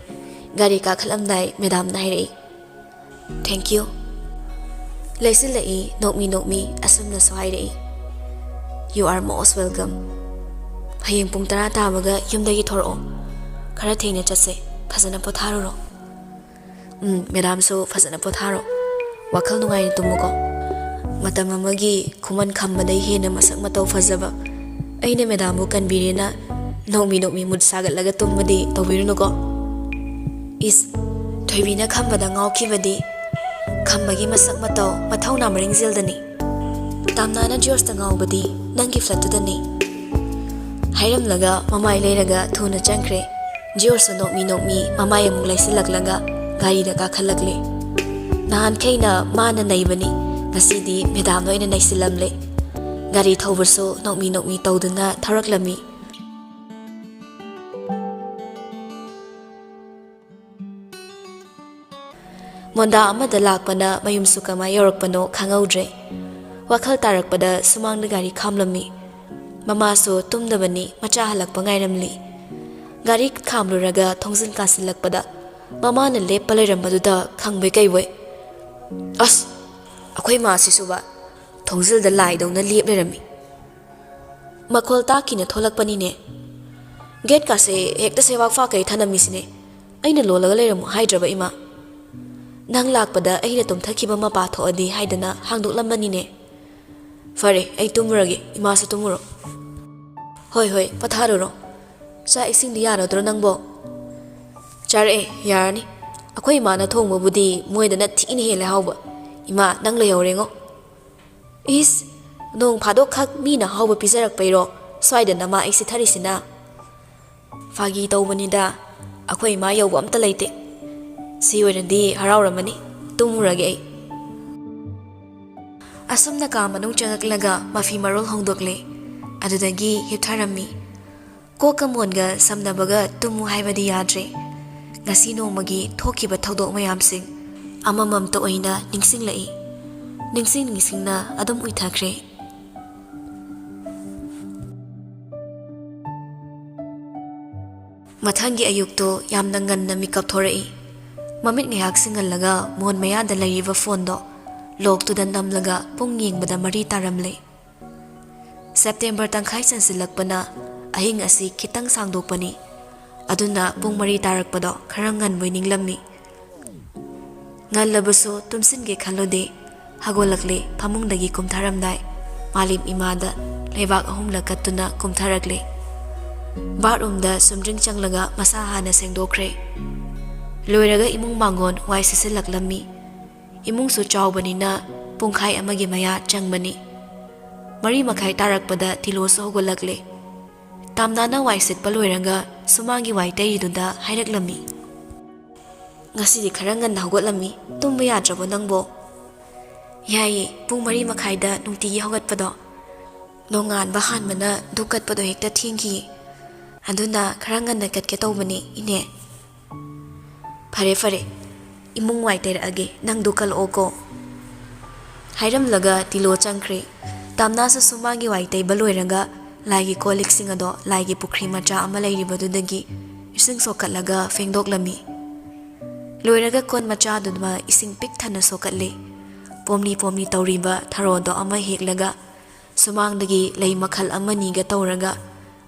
ꯒꯥꯔꯤ ꯀꯥꯈꯠꯂꯝꯗꯥꯏ ꯃꯦꯗꯥꯝꯅ ꯍꯥꯏꯔꯛꯏ, "Thank you꯫" ꯂꯩꯁꯤꯜꯂꯛꯏ, ꯅꯣꯛꯃꯤ ꯅꯣꯛꯃꯤ ꯑꯁꯨꯝꯅꯁꯨ ꯍꯥꯏꯔꯛꯏ, "You are most welcome꯫ ꯍꯌꯦꯡ ꯄꯨꯡ ꯇꯔꯥ ꯇꯥꯕꯒ ꯌꯨꯝꯗꯒꯤ ꯊꯣꯔꯛꯑꯣ꯫ ꯈꯔ ꯊꯦꯡꯅ ꯆꯠꯁꯦ꯫ ꯐꯖꯅ ꯄꯣꯊꯥꯔꯨꯔꯣ꯫" "ꯎꯝ, ꯃꯦꯗꯥꯝꯁꯨ ꯐꯖꯅ ꯄꯣꯊꯥꯔꯣ꯫ ꯋꯥꯈꯜ ꯅꯨꯡꯉꯥꯏꯅ ꯇꯨꯝꯃꯨꯀꯣ꯫ ꯃꯇꯝ ꯑꯃꯒꯤ ꯈꯨꯃꯟ ꯈꯝꯕꯗꯩ ꯍꯦꯟꯅ ꯃꯁꯛ ꯃꯇꯧ ꯐꯖꯕ ꯑꯩꯅ ꯃꯦꯗꯥꯝꯕꯨ ꯀꯟꯕꯤꯔꯦꯅ ꯅꯣꯛꯃꯤ ꯅꯣꯛꯃꯤ ꯃꯨꯠ ꯁꯥꯒꯠꯂꯒ ꯇꯨꯝꯕꯗꯤ ꯇꯧꯕꯤꯔꯨꯅꯨꯀꯣ꯫" "ꯏꯁ, ꯊꯣꯏꯕꯤꯅ ꯈꯝꯕꯗ ꯉꯥꯎꯈꯤꯕꯗꯤ ꯈꯝꯕꯒꯤ ꯃꯁꯛ ꯃꯇꯧ, ꯃꯊꯧꯅꯥ ꯃꯔꯤꯡꯖꯦꯜꯗꯅꯤ꯫ ꯇꯥꯝꯅꯥꯅ ꯖꯣꯔꯖꯇ ꯉꯥꯎꯕꯗꯤ ꯅꯪꯒꯤ flat ꯇꯨꯗꯅꯤ꯫" ꯍꯥꯏꯔꯝꯂꯒ ꯃꯃꯥꯏ ꯂꯩꯔꯒ ꯊꯨꯅ ꯆꯪꯈ꯭ꯔꯦ꯫ ꯖꯣꯔꯖꯁꯨ ꯅꯣꯛꯃꯤ ꯅꯣꯛꯃꯤ ꯃꯃꯥꯏ ꯑꯃꯨꯛ ꯂꯩꯁꯤꯜꯂꯛꯂꯒ ꯒꯥꯔꯤꯗ ꯀꯥꯈꯠꯂꯛꯂꯦ꯫ ꯅꯍꯥꯟꯈꯩꯅ ꯃꯥꯅ ꯅꯩꯕꯅꯤ, ꯉꯁꯤꯗꯤ ꯃꯦꯗꯥꯝꯅ ꯑꯣꯏꯅ ꯅꯩꯁꯤꯜꯂꯝꯂꯦ꯫ ꯒꯥꯔꯤ ꯊꯧꯕꯁꯨ ꯅꯣꯛꯃꯤ ꯅꯣꯛꯃꯤ ꯇꯧꯗꯨꯅ ꯊꯧꯔꯛꯂꯝꯃꯤ꯫ ꯃꯣꯟꯗꯥ ꯑꯃꯗ ꯂꯥꯛꯄꯅ ꯃꯌꯨꯝꯁꯨ ꯀꯃꯥꯏ ꯌꯧꯔꯛꯄꯅꯣ ꯈꯪꯍꯧꯗ꯭ꯔꯦ꯫ ꯋꯥꯈꯜ ꯇꯥꯔꯛꯄꯗ ꯁꯨꯃꯥꯡꯗ ꯒꯥꯔꯤ ꯈꯥꯝꯂꯝꯃꯤ꯫ ꯃꯃꯥꯁꯨ ꯇꯨꯝꯗꯕꯅꯤ, ꯃꯆꯥ ꯍꯜꯂꯛꯄ ꯉꯥꯏꯔꯝꯂꯤ꯫ ꯒꯥꯔꯤ ꯈꯥꯝꯂꯨꯔꯒ ꯊꯣꯡꯖꯤꯟ ꯀꯥꯁꯤꯜꯂꯛꯄꯗ ꯃꯃꯥꯅ ꯂꯦꯞꯄ ꯂꯩꯔꯝꯕꯗꯨꯗ ꯈꯪꯕꯣꯏ ꯀꯩꯕꯣꯏ, "ꯑꯁ, ꯑꯩꯈꯣꯏ ꯃꯥꯁꯤꯁꯨꯕ ꯊꯣꯡꯖꯤꯜꯗ ꯂꯥꯏꯗꯧꯅ ꯂꯦꯞ ꯂꯩꯔꯝꯃꯤ꯫" ꯃꯈꯣꯜ ꯇꯥꯈꯤꯅ ꯊꯣꯛꯂꯛꯄꯅꯤꯅꯦ꯫ "ꯒꯦꯠꯀꯥꯁꯦ ꯍꯦꯛꯇ ꯁꯦꯋꯥꯛ ꯐꯥꯛꯈꯩ ꯊꯅꯝꯃꯤꯁꯤꯅꯦ꯫ ꯑꯩꯅ ꯂꯣꯜꯂꯒ ꯂꯩꯔꯝꯃꯣ ꯍꯥꯏꯗ꯭ꯔꯕ, ꯏꯃꯥ? ꯅꯪ ꯂꯥꯛꯄꯗ ꯑꯩꯅ ꯇꯨꯝꯊꯈꯤꯕ ꯃꯄꯥ ꯊꯣꯛꯑꯗꯤ ꯍꯥꯏꯗꯅ ꯍꯥꯡꯗꯣꯛꯂꯝꯕꯅꯤꯅꯦ꯫ ꯐꯔꯦ, ꯑꯩ ꯇꯨꯝꯃꯨꯔꯒꯦ, ꯏꯃꯥꯁꯨ ꯇꯨꯝꯃꯨꯔꯣ꯫" "ꯍꯣꯏ, ꯍꯣꯏ, ꯄꯣꯊꯥꯔꯨꯔꯣ꯫ ꯆꯥꯛ ꯏꯁꯤꯡꯗꯤ ꯌꯥꯔꯗ꯭ꯔꯣ ꯅꯪꯕꯣ?" "ꯆꯥꯔꯛꯑꯦ, ꯌꯥꯔꯅꯤ꯫ ꯑꯩꯈꯣꯏ ꯏꯃꯥꯅ ꯊꯣꯡꯕꯕꯨꯗꯤ ꯃꯣꯏꯗꯅ ꯊꯤꯅ ꯍꯦꯜꯂꯦ ꯍꯥꯎꯕ꯫ ꯏꯃꯥ, ꯅꯪ ꯂꯩꯍꯧꯔꯦꯉꯣ꯫" "ꯏꯁ, ꯅꯣꯡ ꯐꯥꯗꯣꯛꯈꯛ ꯃꯤꯅ ꯑꯍꯥꯎꯕ ꯄꯤꯖꯔꯛꯄꯩꯔꯣ ꯁ꯭ꯋꯥꯏꯗ ꯅꯃꯥ ꯑꯩ ꯁꯤꯊꯔꯤꯁꯤꯅ?" "ꯐꯥꯒꯤ ꯇꯧꯕꯅꯤꯗ, ꯑꯩꯈꯣꯏ ꯏꯃꯥ ꯌꯧꯕ ꯑꯝꯇ ꯂꯩꯇꯦ꯫ ꯁꯤ ꯑꯣꯏꯔꯗꯤ ꯍꯔꯥꯎꯔꯝꯃꯅꯤ꯫ ꯇꯨꯝꯃꯨꯔꯒꯦ ꯑꯩ꯫ ꯑꯁꯨꯝꯅ ꯀꯥ ꯃꯅꯨꯡ ꯆꯪꯉꯛꯂꯒ ꯃꯐꯤ ꯃꯔꯣꯜ ꯍꯣꯡꯗꯣꯛꯂꯦ꯫ ꯑꯗꯨꯗꯒꯤ ꯍꯤꯞꯊꯔꯝꯃꯤ꯫ ꯀꯣꯛꯀ ꯃꯣꯟꯒ ꯁꯝꯅꯕꯒ ꯇꯨꯝꯃꯨ ꯍꯥꯏꯕꯗꯤ ꯌꯥꯗ꯭ꯔꯦ꯫ ꯉꯁꯤ ꯅꯣꯡꯃꯒꯤ ꯊꯣꯛꯈꯤꯕ ꯊꯧꯗꯣꯛ ꯃꯌꯥꯝꯁꯤꯡ ꯑꯃꯃꯝꯇ ꯑꯣꯏꯅ ꯅꯤꯡꯁꯤꯡꯂꯛꯏ꯫ ꯅꯤꯡꯁꯤꯡ ꯅꯤꯡꯁꯤꯡꯅ ꯑꯗꯨꯝ ꯎꯏꯊꯈ꯭ꯔꯦ꯫ ꯃꯊꯪꯒꯤ ꯑꯌꯨꯛꯇꯣ ꯌꯥꯝꯅ ꯉꯟꯅ ꯃꯤꯀꯞ ꯊꯣꯔꯛꯏ꯫ ꯃꯃꯤꯠ ꯉꯥꯏꯍꯥꯛ ꯁꯤꯡꯍꯜꯂꯒ ꯃꯣꯟ ꯃꯌꯥꯗ ꯂꯩꯔꯤꯕ ꯐꯣꯟꯗꯣ ꯂꯣꯛꯇꯨꯗ ꯅꯝꯂꯒ ꯄꯨꯡ ꯌꯦꯡꯕꯗ ꯃꯔꯤ ꯇꯥꯔꯝꯂꯦ꯫ ꯁꯦꯞꯇꯦꯝꯕꯔ ꯇꯪꯈꯥꯏ ꯆꯟꯁꯤꯜꯂꯛꯄꯅ ꯑꯍꯤꯡ ꯑꯁꯤ ꯈꯤꯇꯪ ꯁꯥꯡꯗꯣꯛꯄꯅꯤ꯫ ꯑꯗꯨꯅ ꯄꯨꯡ ꯃꯔꯤ ꯇꯥꯔꯛꯄꯗꯣ ꯈꯔ ꯉꯟꯕꯣꯏ ꯅꯤꯡꯂꯝꯃꯤ꯫ ꯉꯜꯂꯕꯁꯨ ꯇꯨꯝꯁꯤꯟꯒꯦ ꯈꯜꯂꯨꯗꯦ꯫ ꯍꯧꯒꯠꯂꯛꯂꯦ, ꯐꯃꯨꯡꯗꯒꯤ ꯀꯨꯝꯊꯔꯝꯗꯥꯏ ꯃꯥꯂꯦꯝ ꯏꯃꯥꯗ ꯂꯩꯕꯥꯛ ꯑꯍꯨꯝꯂꯛ ꯀꯠꯇꯨꯅ ꯀꯨꯝꯊꯔꯛꯂꯦ꯫ ꯕꯥꯠꯔꯨꯝꯗ ꯆꯨꯝꯗ꯭ꯔꯤꯡ ꯆꯪꯂꯒ ꯃꯁꯥ ꯍꯥꯟꯅ ꯁꯦꯡꯗꯣꯛꯈ꯭ꯔꯦ꯫ ꯂꯣꯏꯔꯒ ꯏꯃꯨꯡ ꯃꯥꯡꯒꯣꯟ ꯋꯥꯏ ꯁꯤꯠꯆꯤꯜꯂꯛꯂꯝꯃꯤ꯫ ꯏꯃꯨꯡꯁꯨ ꯆꯥꯎꯕꯅꯤꯅ ꯄꯨꯡꯈꯥꯏ ꯑꯃꯒꯤ ꯃꯌꯥ ꯆꯪꯕꯅꯤ꯫ ꯃꯔꯤ ꯃꯈꯥꯏ ꯇꯥꯔꯛꯄꯗ ꯇꯤꯂꯣꯁꯨ ꯍꯧꯒꯠꯂꯛꯂꯦ꯫ ꯇꯥꯝꯅꯥꯅ ꯋꯥꯏ ꯁꯤꯠꯄ ꯂꯣꯏꯔꯒ ꯁꯨꯃꯥꯡꯒꯤ ꯋꯥꯏ ꯇꯩꯔꯤꯗꯨꯗ ꯍꯥꯏꯔꯛꯂꯝꯃꯤ꯫ "ꯉꯁꯤꯗꯤ ꯈꯔ ꯉꯟꯅ ꯍꯧꯒꯠꯂꯝꯃꯤ, ꯇꯨꯝꯕ ꯌꯥꯗ꯭ꯔꯕꯣ ꯅꯪꯕꯣ?" "ꯌꯥꯏꯌꯦ, ꯄꯨꯡ ꯃꯔꯤ ꯃꯈꯥꯏꯗ ꯅꯨꯡꯇꯤꯒꯤ ꯍꯧꯒꯠꯄꯗꯣ꯫ ꯅꯣꯡꯉꯥꯟꯕ ꯍꯥꯟꯕꯅ ꯙꯨꯛ ꯀꯠꯄꯗꯣ ꯍꯦꯛꯇ ꯊꯦꯡꯈꯤꯌꯦ꯫ ꯑꯗꯨꯅ ꯈꯔ ꯉꯟꯅ ꯀꯠꯀꯦ ꯇꯧꯕꯅꯦ, ꯏꯅꯦ꯫" "ꯐꯔꯦ, ꯐꯔꯦ, ꯏꯃꯨꯡ ꯋꯥꯏ ꯇꯩꯔꯛꯑꯒꯦ, ꯅꯪ ꯙꯨꯛ ꯀꯠꯂꯛꯑꯣꯀꯣ꯫" ꯍꯥꯏꯔꯝꯂꯒ ꯇꯤꯂꯣ ꯆꯪꯈ꯭ꯔꯦ꯫ ꯇꯥꯝꯅꯥꯁꯨ ꯁꯨꯃꯥꯡꯒꯤ ꯋꯥꯏ ꯇꯩꯕ ꯂꯣꯏꯔꯒ ꯂꯥꯏꯒꯤ ꯀꯣꯜ ꯂꯤꯛꯁꯤꯡ ꯑꯗꯣ ꯂꯥꯏꯒꯤ ꯄꯨꯈ꯭ꯔꯤ ꯃꯆꯥ ꯑꯃ ꯂꯩꯔꯤꯕꯗꯨꯗꯒꯤ ꯏꯁꯤꯡ ꯁꯣꯛꯀꯠꯂꯒ ꯐꯦꯡꯗꯣꯛꯂꯝꯃꯤ꯫ ꯂꯣꯏꯔꯒ ꯀꯣꯟ ꯃꯆꯥꯗꯨꯃ ꯏꯁꯤꯡ ꯄꯤꯛ ꯊꯟꯅ ꯁꯣꯛꯀꯠꯂꯦ꯫ ꯄꯣꯝꯂꯤ ꯄꯣꯝꯂꯤ ꯇꯧꯔꯤꯕ ꯊꯔꯣꯗꯣ ꯑꯃ ꯍꯦꯛꯂꯒ ꯁꯨꯃꯥꯡꯗꯒꯤ ꯂꯩ ꯃꯈꯜ ꯑꯃꯅꯤꯒ ꯇꯧꯔꯒ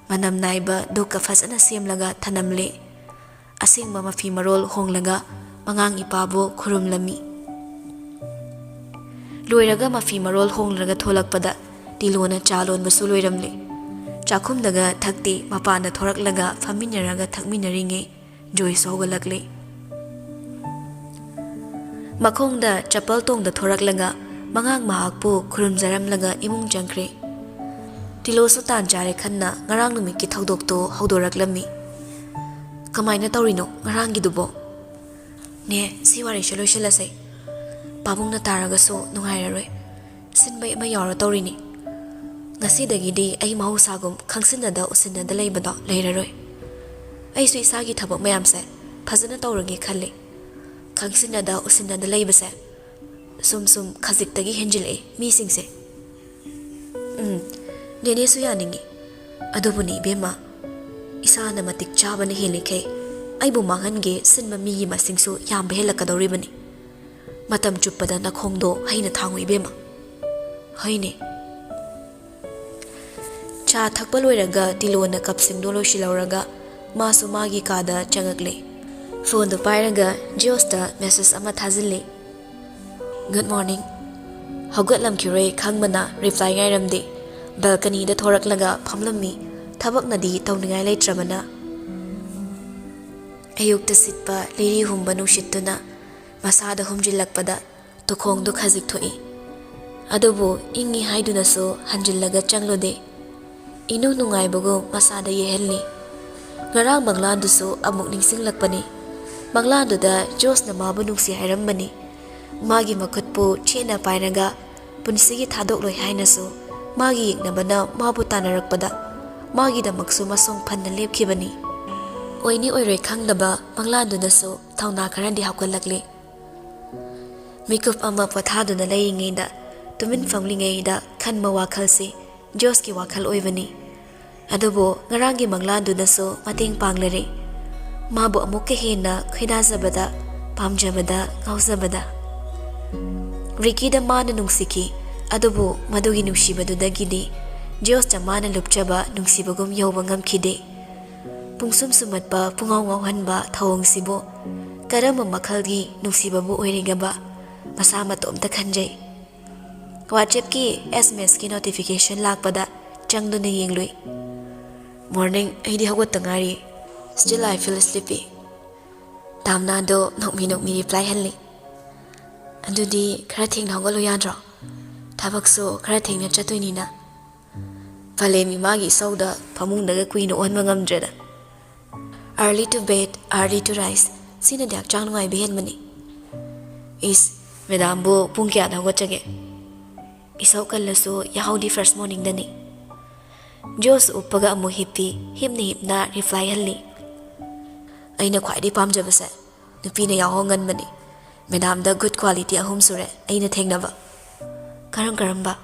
ꯃꯅꯝ ꯅꯥꯏꯕ ꯙꯨꯛꯀ ꯐꯖꯅ ꯁꯦꯝꯂꯒ ꯊꯅꯝꯂꯦ꯫ ꯑꯁꯦꯡꯕ ꯃꯐꯤ ꯃꯔꯣꯜ ꯍꯣꯡꯂꯒ ꯃꯉꯥꯡ ꯏꯄꯥꯕꯨ ꯈꯨꯔꯨꯝꯂꯝꯃꯤ꯫ ꯂꯣꯏꯔꯒ ꯃꯐꯤ ꯃꯔꯣꯜ ꯍꯣꯡꯂꯒ ꯊꯣꯛꯂꯛꯄꯗ ꯇꯤꯂꯣꯅ ꯆꯥ ꯂꯣꯟꯕꯁꯨ ꯂꯣꯏꯔꯝꯂꯦ꯫ ꯆꯥꯛꯈꯨꯝꯗꯒ ꯊꯛꯇꯦ, ꯃꯄꯥꯟꯗ ꯊꯣꯔꯛꯂꯒ ꯐꯝꯃꯤꯟꯅꯔꯒ ꯊꯛꯃꯤꯟꯅꯔꯤꯉꯩ ꯖꯣꯏꯁꯨ ꯍꯧꯒꯠꯂꯛꯂꯦ꯫ ꯃꯈꯣꯡꯗ ꯆꯄꯜ ꯇꯣꯡꯗ ꯊꯣꯔꯛꯂꯒ ꯃꯉꯥꯡ ꯃꯍꯥꯛꯄꯨ ꯈꯨꯔꯨꯝꯖꯔꯝꯂꯒ ꯏꯃꯨꯡ ꯆꯪꯈ꯭ꯔꯦ꯫ ꯇꯤꯂꯣꯁꯨ ꯇꯥꯟ ꯆꯥꯔꯦ ꯈꯟꯅ ꯉꯔꯥꯡ ꯅꯨꯃꯤꯠꯀꯤ ꯊꯧꯗꯣꯛꯇꯣ ꯍꯧꯗꯣꯔꯛꯂꯝꯃꯤ꯫ "ꯀꯃꯥꯏꯅ ꯇꯧꯔꯤꯅꯣ ꯉꯔꯥꯡꯒꯤꯗꯨꯕꯣ?" ꯅꯦ, ꯁꯤ ꯋꯥꯔꯤꯁꯦ ꯂꯣꯏꯁꯤꯜꯂꯁꯦ꯫ ꯄꯥꯕꯨꯡꯅ ꯇꯥꯔꯒꯁꯨ ꯅꯨꯡꯉꯥꯏꯔꯔꯣꯏ꯫ ꯁꯤꯟꯕꯩ ꯑꯃ ꯌꯥꯎꯔ ꯇꯧꯔꯤꯅꯤ꯫ ꯉꯁꯤꯗꯒꯤꯗꯤ ꯑꯩ ꯃꯍꯧꯁꯥꯒꯨꯝ ꯈꯪꯁꯤꯟꯅꯗ ꯎꯁꯤꯟꯅꯗ ꯂꯩꯕꯗꯣ ꯂꯩꯔꯔꯣꯏ꯫ ꯑꯩꯁꯨ ꯏꯁꯥꯒꯤ ꯊꯕꯛ ꯃꯌꯥꯝꯁꯦ ꯐꯖꯅ ꯇꯧꯔꯒꯦ ꯈꯜꯂꯤ꯫ ꯈꯪꯁꯤꯟꯅꯗ ꯎꯁꯤꯟꯅꯗ ꯂꯩꯕꯁꯦ ꯁꯨꯝ ꯁꯨꯝ ꯈꯖꯤꯛꯇꯒꯤ ꯍꯦꯟꯖꯤꯜꯂꯛꯑꯦ ꯃꯤꯁꯤꯡꯁꯦ꯫ ꯎꯝ, ꯅꯦꯅꯦꯁꯨ ꯌꯥꯅꯤꯡꯉꯤ꯫ ꯑꯗꯨꯕꯨꯅꯤ ꯏꯕꯦꯝꯃ, ꯏꯁꯥꯅ ꯃꯇꯤꯛ ꯆꯥꯕꯅ ꯍꯦꯜꯂꯤꯈꯩ ꯑꯩꯕꯨ ꯃꯥꯡꯍꯟꯒꯦ ꯁꯤꯟꯕ ꯃꯤꯒꯤ ꯃꯁꯤꯡꯁꯨ ꯌꯥꯝꯕ ꯍꯦꯜꯂꯛꯀꯗꯧꯔꯤꯕꯅꯤ꯫ ꯃꯇꯝ ꯆꯨꯞꯄꯗ ꯅꯈꯣꯡꯗꯣ ꯍꯩꯅ ꯊꯥꯡꯉꯨ ꯏꯕꯦꯝꯃ꯫ ꯍꯩꯅꯦ꯫ ꯆꯥ ꯊꯛꯄ ꯂꯣꯏꯔꯒ ꯇꯤꯂꯣꯅ ꯀꯞꯁꯤꯡꯗꯣ ꯂꯣꯏꯁꯤꯜꯍꯧꯔꯒ ꯃꯥꯁꯨ ꯃꯥꯒꯤ ꯀꯥꯗ ꯆꯪꯉꯛꯂꯦ꯫ ꯐꯣꯟꯗꯣ ꯄꯥꯏꯔꯒ ꯖꯤꯌꯣꯁꯇ ꯃꯦꯁꯦꯖ ꯑꯃ ꯊꯥꯖꯤꯜꯂꯦ꯫ "Good morning." ꯍꯧꯒꯠꯂꯝꯈꯤꯔꯣꯏ ꯈꯪꯕꯅ ꯔꯤꯄ꯭ꯂꯥꯏ ꯉꯥꯏꯔꯝꯗꯦ꯫ ꯕꯦꯜꯀꯅꯤꯗ ꯊꯣꯔꯛꯂꯒ ꯐꯝꯂꯝꯃꯤ꯫ ꯊꯕꯛꯅꯗꯤ ꯇꯧꯅꯤꯡꯉꯥꯏ ꯂꯩꯇ꯭ꯔꯕꯅ꯫ ꯑꯌꯨꯛꯇ ꯁꯤꯠꯄ ꯂꯤꯔꯤ ꯍꯨꯝꯕ ꯅꯨꯡꯁꯤꯠꯇꯨꯅ ꯃꯁꯥꯗ ꯍꯨꯝꯖꯤꯜꯂꯛꯄꯗ ꯇꯨꯈꯣꯡꯗꯨ ꯈꯖꯤꯛ ꯊꯣꯛꯏ꯫ ꯑꯗꯨꯕꯨ ꯏꯪꯉꯤ ꯍꯥꯏꯗꯨꯅꯁꯨ ꯍꯟꯖꯤꯜꯂꯒ ꯆꯪꯂꯨꯗꯦ꯫ ꯏꯅꯨꯡ ꯅꯨꯡꯉꯥꯏꯕꯒꯨꯝ ꯃꯁꯥꯗ ꯌꯦꯍꯜꯂꯤ꯫ ꯉꯔꯥꯡ ꯃꯪꯂꯥꯟꯗꯨꯁꯨ ꯑꯃꯨꯛ ꯅꯤꯡꯁꯤꯡꯂꯛꯄꯅꯤ꯫ ꯃꯪꯂꯥꯟꯗꯨꯗ ꯖꯣꯁꯅ ꯃꯥꯕꯨ ꯅꯨꯡꯁꯤ ꯍꯥꯏꯔꯝꯕꯅꯤ꯫ ꯃꯥꯒꯤ ꯃꯈꯨꯠꯄꯨ ꯆꯦꯠꯅ ꯄꯥꯏꯔꯒ ꯄꯨꯟꯁꯤꯒꯤ ꯊꯥꯗꯣꯛꯂꯣꯏ ꯍꯥꯏꯅꯁꯨ ꯃꯥꯒꯤ ꯌꯦꯛꯅꯕꯅ ꯃꯥꯕꯨ ꯇꯥꯟꯅꯔꯛꯄꯗ ꯃꯥꯒꯤꯗꯃꯛꯁꯨ ꯃꯁꯣꯡ ꯐꯟꯅ ꯂꯦꯞꯈꯤꯕꯅꯤ꯫ ꯑꯣꯏꯅꯤ ꯑꯣꯏꯔꯣꯏ ꯈꯪꯗꯕ ꯃꯪꯂꯥꯟꯗꯨꯅꯁꯨ ꯊꯧꯅꯥ ꯈꯔꯗꯤ ꯍꯥꯞꯀꯠꯂꯛꯂꯤ꯫ ꯃꯤꯀꯨꯞ ꯑꯃ ꯄꯣꯊꯥꯗꯨꯅ ꯂꯩꯔꯤꯉꯩꯗ, ꯇꯨꯃꯤꯟ ꯐꯝꯂꯤꯉꯩꯗ ꯈꯟꯕ ꯋꯥꯈꯜꯁꯤ ꯖꯣꯁꯀꯤ ꯋꯥꯈꯜ ꯑꯣꯏꯕꯅꯤ꯫ ꯑꯗꯨꯕꯨ ꯉꯔꯥꯡꯒꯤ ꯃꯪꯂꯥꯟꯗꯨꯅꯁꯨ ꯃꯇꯦꯡ ꯄꯥꯡꯂꯔꯦ꯫ ꯃꯥꯕꯨ ꯑꯃꯨꯛꯀ ꯍꯦꯟꯅ ꯈꯣꯏꯗꯥꯖꯕꯗ, ꯄꯥꯝꯖꯕꯗ, ꯉꯥꯎꯖꯕꯗ꯫ ꯔꯤꯀꯤꯗ ꯃꯥꯅ ꯅꯨꯡꯁꯤꯈꯤ, ꯑꯗꯨꯕꯨ ꯃꯗꯨꯒꯤ ꯅꯨꯡꯁꯤꯕꯗꯨꯗꯒꯤꯗꯤ ꯖꯣꯁꯇ ꯃꯥꯅ ꯂꯨꯞꯆꯕ ꯅꯨꯡꯁꯤꯕꯒꯨꯝ ꯌꯧꯕ ꯉꯝꯈꯤꯗꯦ꯫ ꯄꯨꯡꯁꯨꯝ ꯁꯨꯝꯍꯠꯄ, ꯄꯨꯡꯉꯥꯎ ꯉꯥꯎꯍꯟꯕ ꯊꯧꯑꯣꯡꯁꯤꯕꯨ ꯀꯔꯝꯕ ꯃꯈꯜꯒꯤ ꯅꯨꯡꯁꯤꯕꯕꯨ ꯑꯣꯏꯔꯤꯒꯕ? ꯃꯁꯥ ꯃꯇꯣꯝꯇ ꯈꯟꯖꯩ꯫ WhatsAppꯀꯤ SMS ꯀꯤ notification ꯂꯥꯛꯄꯗ ꯆꯪꯗꯨꯅ ꯌꯦꯡꯂꯨꯏ꯫ "Morning, ꯑꯩꯗꯤ ꯍꯧꯒꯠꯇ ꯉꯥꯏꯔꯤ꯫ Still I feel sleepy." ꯇꯥꯝꯅꯥꯗꯣ ꯅꯣꯛꯃꯤ ꯅꯣꯛꯃꯤ ꯔꯤꯄ꯭ꯂꯥꯏ ꯍꯜꯂꯤ꯫ "ꯑꯗꯨꯗꯤ ꯈꯔ ꯊꯦꯡꯅ ꯍꯧꯒꯠꯂꯨ ꯌꯥꯗ꯭ꯔꯣ? ꯊꯕꯛꯁꯨ ꯈꯔ ꯊꯦꯡꯅ ꯆꯠꯇꯣꯏꯅꯤꯅ꯫" ꯐꯂꯦꯝ ꯏꯃꯥꯒꯤ ꯏꯁꯧꯗ ꯐꯃꯨꯡꯗꯒ ꯀꯨꯏꯅ ꯑꯣꯟꯕ ꯉꯝꯗ꯭ꯔꯦꯗ꯫ "Early to bed, early to rise, ꯁꯤꯅꯗꯤ ꯍꯛꯆꯥꯡ ꯅꯨꯡꯉꯥꯏꯕ ꯍꯦꯟꯕꯅꯤ꯫ ꯏꯁ, ꯃꯦꯗꯥꯝꯕꯨ ꯄꯨꯡ ꯀꯌꯥꯗ ꯍꯧꯒꯠꯆꯒꯦ? ꯏꯁꯧ ꯀꯜꯂꯁꯨ ꯌꯥꯍꯧꯗꯤ first morningꯗꯅꯤ꯫ ꯖꯣꯁ ꯎꯞꯄꯒ ꯑꯃꯨꯛ ꯍꯤꯞꯄꯤ, ꯍꯤꯞꯅ ꯍꯤꯞꯅ reply ꯍꯜꯂꯤ꯫ ꯑꯩꯅ ꯈ꯭ꯋꯥꯏꯗꯒꯤ ꯄꯥꯝꯖꯕꯁꯦ ꯅꯨꯄꯤꯅ ꯌꯥꯍꯧ ꯉꯟꯕꯅꯤ꯫ ꯃꯦꯗꯥꯝꯗ good quality ꯑꯍꯨꯝ ꯁꯨꯔꯦ ꯑꯩꯅ ꯊꯦꯡꯅꯕ꯫ ꯀꯔꯝ ꯀꯔꯝꯕ?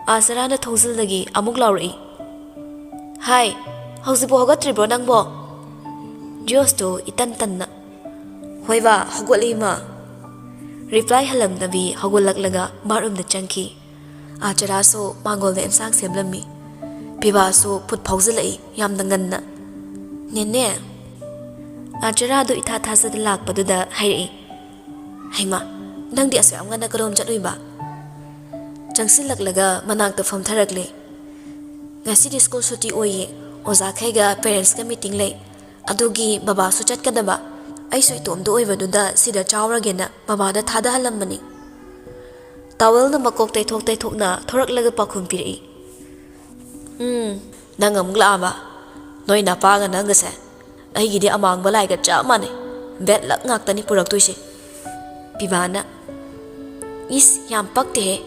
ꯑꯥꯆꯔꯥꯅ ꯊꯣꯡꯖꯤꯜꯗꯒꯤ ꯑꯃꯨꯛ ꯂꯥꯎꯔꯛꯏ꯫ ꯍꯥꯏ, ꯍꯧꯖꯤꯛꯄꯨ ꯍꯧꯒꯠꯇ꯭ꯔꯤꯕ꯭ꯔꯣ ꯅꯪꯕꯣ? ꯖꯣꯁꯇꯣ ꯏꯇꯟ ꯇꯟꯅ, ꯍꯣꯏ ꯕꯥ, ꯍꯧꯒꯠꯂꯦ ꯏꯃꯥ꯫ Reply ꯍꯜꯂꯝꯗꯕꯤ ꯍꯧꯒꯠꯂꯛꯂꯒ bathroomꯗ ꯆꯪꯈꯤ꯫ ꯑꯥꯆꯔꯥꯁꯨ ꯃꯥꯡꯒꯣꯜꯗ ꯏꯟꯁꯥꯡ ꯁꯦꯝꯂꯝꯃꯤ꯫ ꯄꯤꯕꯥꯁꯨ ꯐꯨꯠ ꯐꯥꯎꯖꯤꯜꯂꯛꯏ ꯌꯥꯝꯅ ꯉꯟꯅ꯫ ꯅꯦꯅꯦ꯫ ꯑꯥꯆꯔꯥꯗꯨ ꯏꯊꯥ ꯊꯥꯖꯗ ꯂꯥꯛꯄꯗꯨꯗ ꯍꯥꯏꯔꯛꯏ꯫ ꯍꯩꯃꯥ, ꯅꯪꯗꯤ ꯑꯁꯨꯛ ꯌꯥꯝ ꯉꯟꯅ ꯀꯗꯣꯝ ꯆꯠꯂꯨꯏꯕ? ꯆꯪꯁꯤꯜꯂꯛꯂꯒ ꯃꯅꯥꯛꯇ ꯐꯝꯊꯔꯛꯂꯦ꯫ ꯉꯁꯤꯗꯤ school ꯁꯨꯇꯤ ꯑꯣꯏꯌꯦ, ꯑꯣꯖꯥꯈꯩꯒ parentsꯀ meeting ꯂꯩ, ꯑꯗꯨꯒꯤ ꯕꯕꯥꯁꯨ ꯆꯠꯀꯗꯕ, ꯑꯩꯁꯨ ꯏꯇꯣꯝꯇ ꯑꯣꯏꯕꯗꯨꯗ ꯁꯤꯗ ꯆꯥꯎꯔꯒꯦꯅ ꯕꯕꯥꯗ ꯊꯥꯗꯍꯜꯂꯝꯕꯅꯤ꯫ Towelꯅ ꯃꯀꯣꯛ ꯇꯩꯊꯣꯛ ꯇꯩꯊꯣꯛꯅ ꯊꯣꯔꯛꯂꯒ ꯄꯥꯎꯈꯨꯝ ꯄꯤꯔꯛꯏ꯫ ꯎꯝ, ꯅꯪ ꯑꯃꯨꯛ ꯂꯥꯛꯑꯕ? ꯅꯣꯏ ꯅꯄꯥꯒ ꯅꯪꯒꯁꯦ ꯑꯩꯒꯤꯗꯤ ꯑꯃꯥꯡꯕ ꯂꯥꯏꯒ ꯆꯞ ꯃꯥꯟꯅꯩ꯫ Bad luck ꯉꯥꯛꯇꯅꯤ ꯄꯨꯔꯛꯇꯣꯏꯁꯦ꯫ ꯄꯤꯕꯥꯅ, ꯏꯁ, ꯌꯥꯝ ꯄꯛꯇꯦꯍꯦ꯫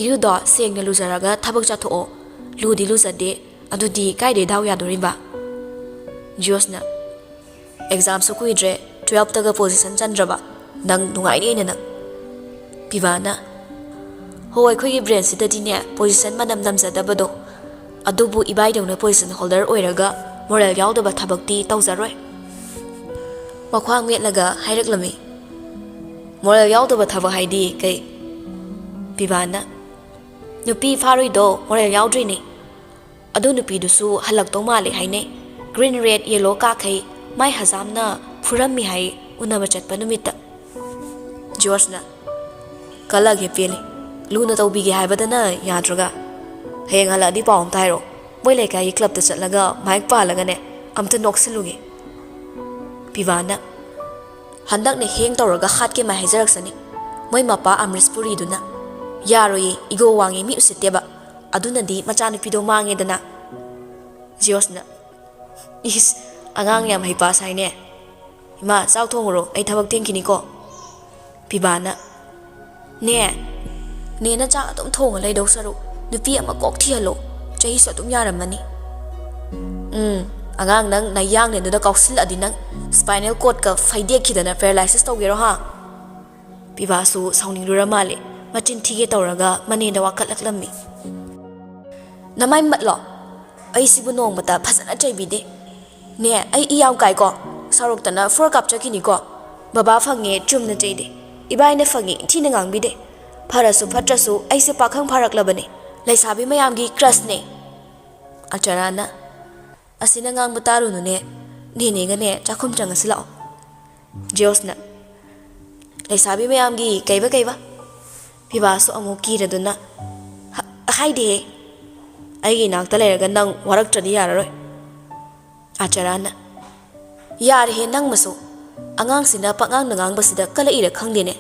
ꯏꯔꯨꯗꯣ ꯁꯦꯡꯅ ꯂꯨꯖꯔꯒ ꯊꯕꯛ ꯆꯠꯊꯣꯛꯑꯣ꯫ ꯂꯨꯗꯤ ꯂꯨꯖꯗꯦ, ꯑꯗꯨꯗꯤ ꯀꯥꯏꯗꯩ ꯗꯥꯎ ꯌꯥꯗꯣꯔꯤꯕ? ꯖꯣꯁꯅ, examꯁꯨ ꯀꯨꯏꯗ꯭ꯔꯦ, twelveꯇꯒ position ꯆꯟꯗ꯭ꯔꯕ? ꯅꯪ ꯅꯨꯡꯉꯥꯏꯅꯤ ꯑꯩꯅ ꯅꯪ꯫ ꯄꯤꯕꯥꯅ, ꯍꯣ, ꯑꯩꯈꯣꯏꯒꯤ branchꯁꯤꯗꯗꯤꯅꯦ position ꯃꯅꯝ ꯅꯝꯖꯗꯕꯗꯣ, ꯑꯗꯨꯕꯨ ꯏꯕꯥꯏꯗꯧꯅ position holder ꯑꯣꯏꯔꯒ moral ꯌꯥꯎꯗꯕ ꯊꯕꯛꯇꯤ ꯇꯧꯖꯔꯣꯏ꯫ ꯃꯈ꯭ꯋꯥꯡ ꯃꯦꯠꯂꯒ ꯍꯥꯏꯔꯛꯂꯝꯃꯤ꯫ Moral ꯌꯥꯎꯗꯕ ꯊꯕꯛ ꯍꯥꯏꯗꯤ ꯀꯩ? ꯄꯤꯕꯥꯅ, ꯅꯨꯄꯤ ꯐꯥꯔꯨꯏꯗꯣ moral ꯌꯥꯎꯗ꯭ꯔꯤꯅꯦ꯫ ꯑꯗꯨ ꯅꯨꯄꯤꯗꯨꯁꯨ ꯍꯜꯂꯛꯇꯧ ꯃꯥꯜꯂꯦ ꯍꯥꯏꯅꯩ꯫ Green red yellow ꯀꯥꯈꯩ ꯃꯥꯏ ꯍꯖꯥꯝꯅ ꯐꯨꯔꯝꯃꯤ ꯍꯥꯏ ꯎꯅꯕ ꯆꯠꯄ ꯅꯨꯃꯤꯠꯇ꯫ ꯖꯣꯔꯖꯅ, ꯀꯜꯂꯒꯦ ꯄꯦꯜꯂꯤ, ꯂꯨꯅ ꯇꯧꯕꯤꯒꯦ ꯍꯥꯏꯕꯗꯅ ꯌꯥꯗ꯭ꯔꯒ꯫ ꯍꯌꯦꯡ ꯍꯜꯂꯛꯑꯗꯤ ꯄꯥꯎ ꯑꯝꯇ ꯍꯥꯏꯔꯛꯑꯣ, ꯃꯣꯏ ꯂꯩꯀꯥꯏꯒꯤ clubꯇ ꯆꯠꯂꯒ ꯃꯥꯏꯛ ꯄꯥꯜꯂꯒꯅꯦ ꯑꯝꯇ ꯅꯣꯛꯁꯤꯜꯂꯨꯒꯦ꯫ ꯄꯤꯕꯥꯅ, ꯍꯟꯗꯛꯅ ꯍꯦꯡ ꯇꯧꯔꯒ ꯍꯥꯠꯀꯦ ꯃꯥꯏ ꯍꯥꯏꯖꯔꯛꯁꯅꯤ, ꯃꯣꯏ ꯃꯄꯥ ꯑꯃ꯭ꯔꯤꯁ ꯄꯨꯔꯤꯗꯨꯅ꯫ ꯌꯥꯔꯣꯏꯌꯦ, ego ꯋꯥꯡꯉꯦ ꯃꯤ ꯎꯁꯤꯠꯇꯦꯕ, ꯑꯗꯨꯅꯗꯤ ꯃꯆꯥꯅꯨꯄꯤꯗꯣ ꯃꯥꯡꯉꯦꯗꯅ꯫ ꯖꯤꯌꯣꯁꯅ, ꯏꯁ, ꯑꯉꯥꯡ ꯌꯥꯝ ꯍꯩꯄꯥ ꯁꯥꯏꯅꯦ꯫ "ꯏꯃꯥ, ꯆꯥꯛ ꯊꯣꯡꯉꯨꯔꯣ, ꯑꯩ ꯊꯕꯛ ꯊꯦꯡꯈꯤꯅꯤꯀꯣ"꯫ ꯄꯤꯕꯥꯅ, "ꯅꯦ, ꯅꯦꯅ ꯆꯥꯛ ꯑꯗꯨꯝ ꯊꯣꯡꯉ ꯂꯩꯗꯧ ꯁꯔꯨꯛ ꯅꯨꯄꯤ ꯑꯃ ꯀꯣꯛ ꯊꯤꯍꯜꯂꯣ, ꯆꯍꯤꯁꯨ ꯑꯗꯨꯝ ꯌꯥꯔꯝꯃꯅꯤ"꯫ "ꯎꯝ, ꯑꯉꯥꯡ ꯅꯪ ꯅꯌꯥꯡꯅꯦ ꯑꯗꯨꯗ ꯀꯥꯎꯁꯤꯜꯂꯛꯑꯗꯤ ꯅꯪ spinal cordꯀ ꯐꯩꯗꯦꯛꯈꯤꯗꯅ paralysis ꯇꯧꯒꯦꯔꯣ ꯍꯥ?" ꯄꯤꯕꯥꯁꯨ ꯁꯥꯎꯅꯤꯡꯂꯨꯔ ꯃꯥꯜꯂꯦ, ꯃꯆꯤꯟ ꯊꯤꯒꯦ ꯇꯧꯔꯒ ꯃꯅꯦꯗ ꯋꯥꯀꯠꯂꯛꯂꯝꯃꯤ꯫ "ꯅꯃꯥꯏ ꯃꯠꯂꯣ, ꯑꯩꯁꯤꯕꯨ ꯅꯣꯡꯃꯇ ꯐꯖꯅ ꯆꯩꯕꯤꯗꯦ꯫ ꯅꯦ, ꯑꯩ ꯏ ꯌꯥꯝ ꯀꯥꯏꯀꯣ, ꯁꯥꯎꯔꯛꯇꯅ four ꯀꯥꯞꯆꯈꯤꯅꯤꯀꯣ꯫ ꯕꯕꯥ ꯐꯪꯉꯦ ꯆꯨꯝꯅ ꯆꯩꯗꯦ, ꯏꯕꯥꯏꯅ ꯐꯪꯉꯦ ꯏꯟꯊꯤꯅ ꯉꯥꯡꯕꯤꯗꯦ꯫ ꯐꯔꯁꯨ ꯐꯠꯇ꯭ꯔꯁꯨ ꯑꯩꯁꯦ ꯄꯥꯈꯪ ꯐꯥꯔꯛꯂꯕꯅꯦ, ꯂꯩꯁꯥꯕꯤ ꯃꯌꯥꯝꯒꯤ crushꯅꯦ"꯫ ꯑꯆꯔꯥꯅ, "ꯑꯁꯤꯅ ꯉꯥꯡꯕ ꯇꯥꯔꯨꯅꯨꯅꯦ, ꯅꯦꯅꯦꯒꯅꯦ ꯆꯥꯛꯈꯨꯝ ꯆꯪꯉꯁꯤ ꯂꯥꯛꯑꯣ"꯫ ꯖꯣꯁꯅ, "ꯂꯩꯁꯥꯕꯤ ꯃꯌꯥꯝꯒꯤ ꯀꯩꯕ ꯀꯩꯕ?" ꯄꯤꯕꯥꯁꯨ ꯑꯃꯨꯛ ꯀꯤꯔꯗꯨꯅ, "ꯍ-, ꯍꯥꯏꯗꯦꯍꯦ꯫ ꯑꯩꯒꯤ ꯏꯅꯥꯛꯇ ꯂꯩꯔꯒ ꯅꯪ ꯋꯥꯔꯛꯇ꯭ꯔꯗꯤ ꯌꯥꯔꯔꯣꯏ"꯫ ꯑꯆꯔꯥꯅ, "ꯌꯥꯔꯦꯍꯦ ꯅꯪꯃꯁꯨ꯫ ꯑꯉꯥꯡꯁꯤꯅ ꯄꯛꯉꯥꯡꯗ ꯉꯥꯡꯕꯁꯤꯗ ꯀꯂꯛꯏꯔ ꯈꯪꯗꯦꯅꯦ꯫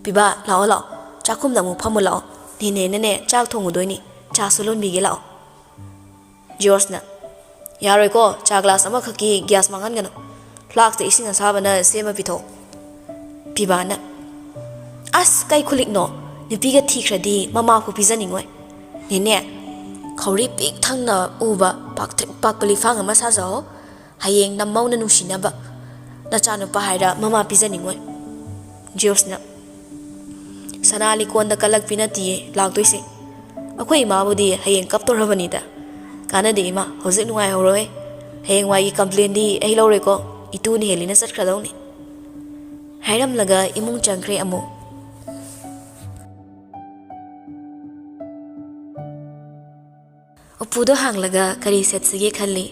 ꯄꯤꯕꯥ, ꯂꯥꯛꯑꯣ ꯂꯥꯛꯑꯣ, ꯆꯥꯛꯈꯨꯝꯗ ꯑꯃꯨꯛ ꯐꯝꯃꯨ ꯂꯥꯛꯑꯣ꯫ ꯅꯦꯅꯦꯅꯅꯦ ꯆꯥꯛ ꯊꯣꯡꯉꯨꯗꯣꯏꯅꯤ, ꯆꯥꯁꯨ ꯂꯣꯟꯕꯤꯒꯦ ꯂꯥꯛꯑꯣ"꯫ ꯖꯣꯔꯖꯅ, "ꯌꯥꯔꯣꯏꯀꯣ, ꯆꯥ glass ꯑꯃꯈꯛꯀꯤ gas ꯃꯥꯡꯍꯟꯒꯅꯨ꯫ Flaskꯇ ꯏꯁꯤꯡ ꯑꯁꯥꯕꯅ ꯁꯦꯝꯃ ꯄꯤꯊꯣꯛ"꯫ ꯄꯤꯕꯥꯅ, "ꯑꯁ, ꯀꯩ ꯈꯨꯂꯤꯛꯅꯣ? ꯅꯨꯄꯤꯒ ꯊꯤꯈ꯭ꯔꯗꯤ ꯃꯃꯥꯐꯥꯎ ꯄꯤꯖꯅꯤꯡꯉꯣꯏ꯫ ꯅꯦꯅꯦ, ꯈꯧꯔꯤ ꯄꯤꯛ ꯊꯪꯅ ꯎꯕ ꯄꯥꯛꯊ꯭ꯔꯤꯛ ꯄꯥꯛꯄ ꯂꯤꯐꯥꯡ ꯑꯃ ꯁꯥꯖꯧ꯫ ꯍꯌꯦꯡ ꯅꯃꯧꯅ ꯅꯨꯡꯁꯤꯅꯕ ꯅꯆꯥꯅꯨꯄꯥ ꯍꯥꯏꯔ ꯃꯃꯥ ꯄꯤꯖꯅꯤꯡꯉꯣꯏ"꯫ ꯖꯣꯔꯖꯅ, "ꯁꯅꯥ ꯂꯤꯀꯣꯟꯗ ꯀꯜꯂꯛꯄꯤ ꯅꯠꯇꯤꯌꯦ ꯂꯥꯛꯇꯣꯏꯁꯦ꯫ ꯑꯩꯈꯣꯏ ꯏꯃꯥꯕꯨꯗꯤ ꯍꯌꯦꯡ ꯀꯞꯇꯧꯔꯕꯅꯤꯗ꯫ ꯀꯥꯟꯅꯗꯦ ꯏꯃꯥ, ꯍꯧꯖꯤꯛ ꯅꯨꯡꯉꯥꯏꯍꯧꯔꯣꯍꯦ꯫ ꯍꯌꯦꯡꯋꯥꯏꯒꯤ complainꯗꯤ ꯑꯩ ꯂꯧꯔꯣꯏꯀꯣ, ꯏꯇꯨꯅ ꯍꯦꯜꯂꯤꯅ ꯆꯠꯈ꯭ꯔꯗꯧꯅꯤ"꯫ ꯍꯥꯏꯔꯝꯂꯒ ꯏꯃꯨꯡ ꯆꯪꯈ꯭ꯔꯦ ꯑꯃꯨꯛ꯫ ꯎꯄꯨꯗꯣ ꯍꯥꯡꯂꯒ ꯀꯔꯤ ꯁꯦꯠꯁꯤꯒꯦ ꯈꯜꯂꯤ꯫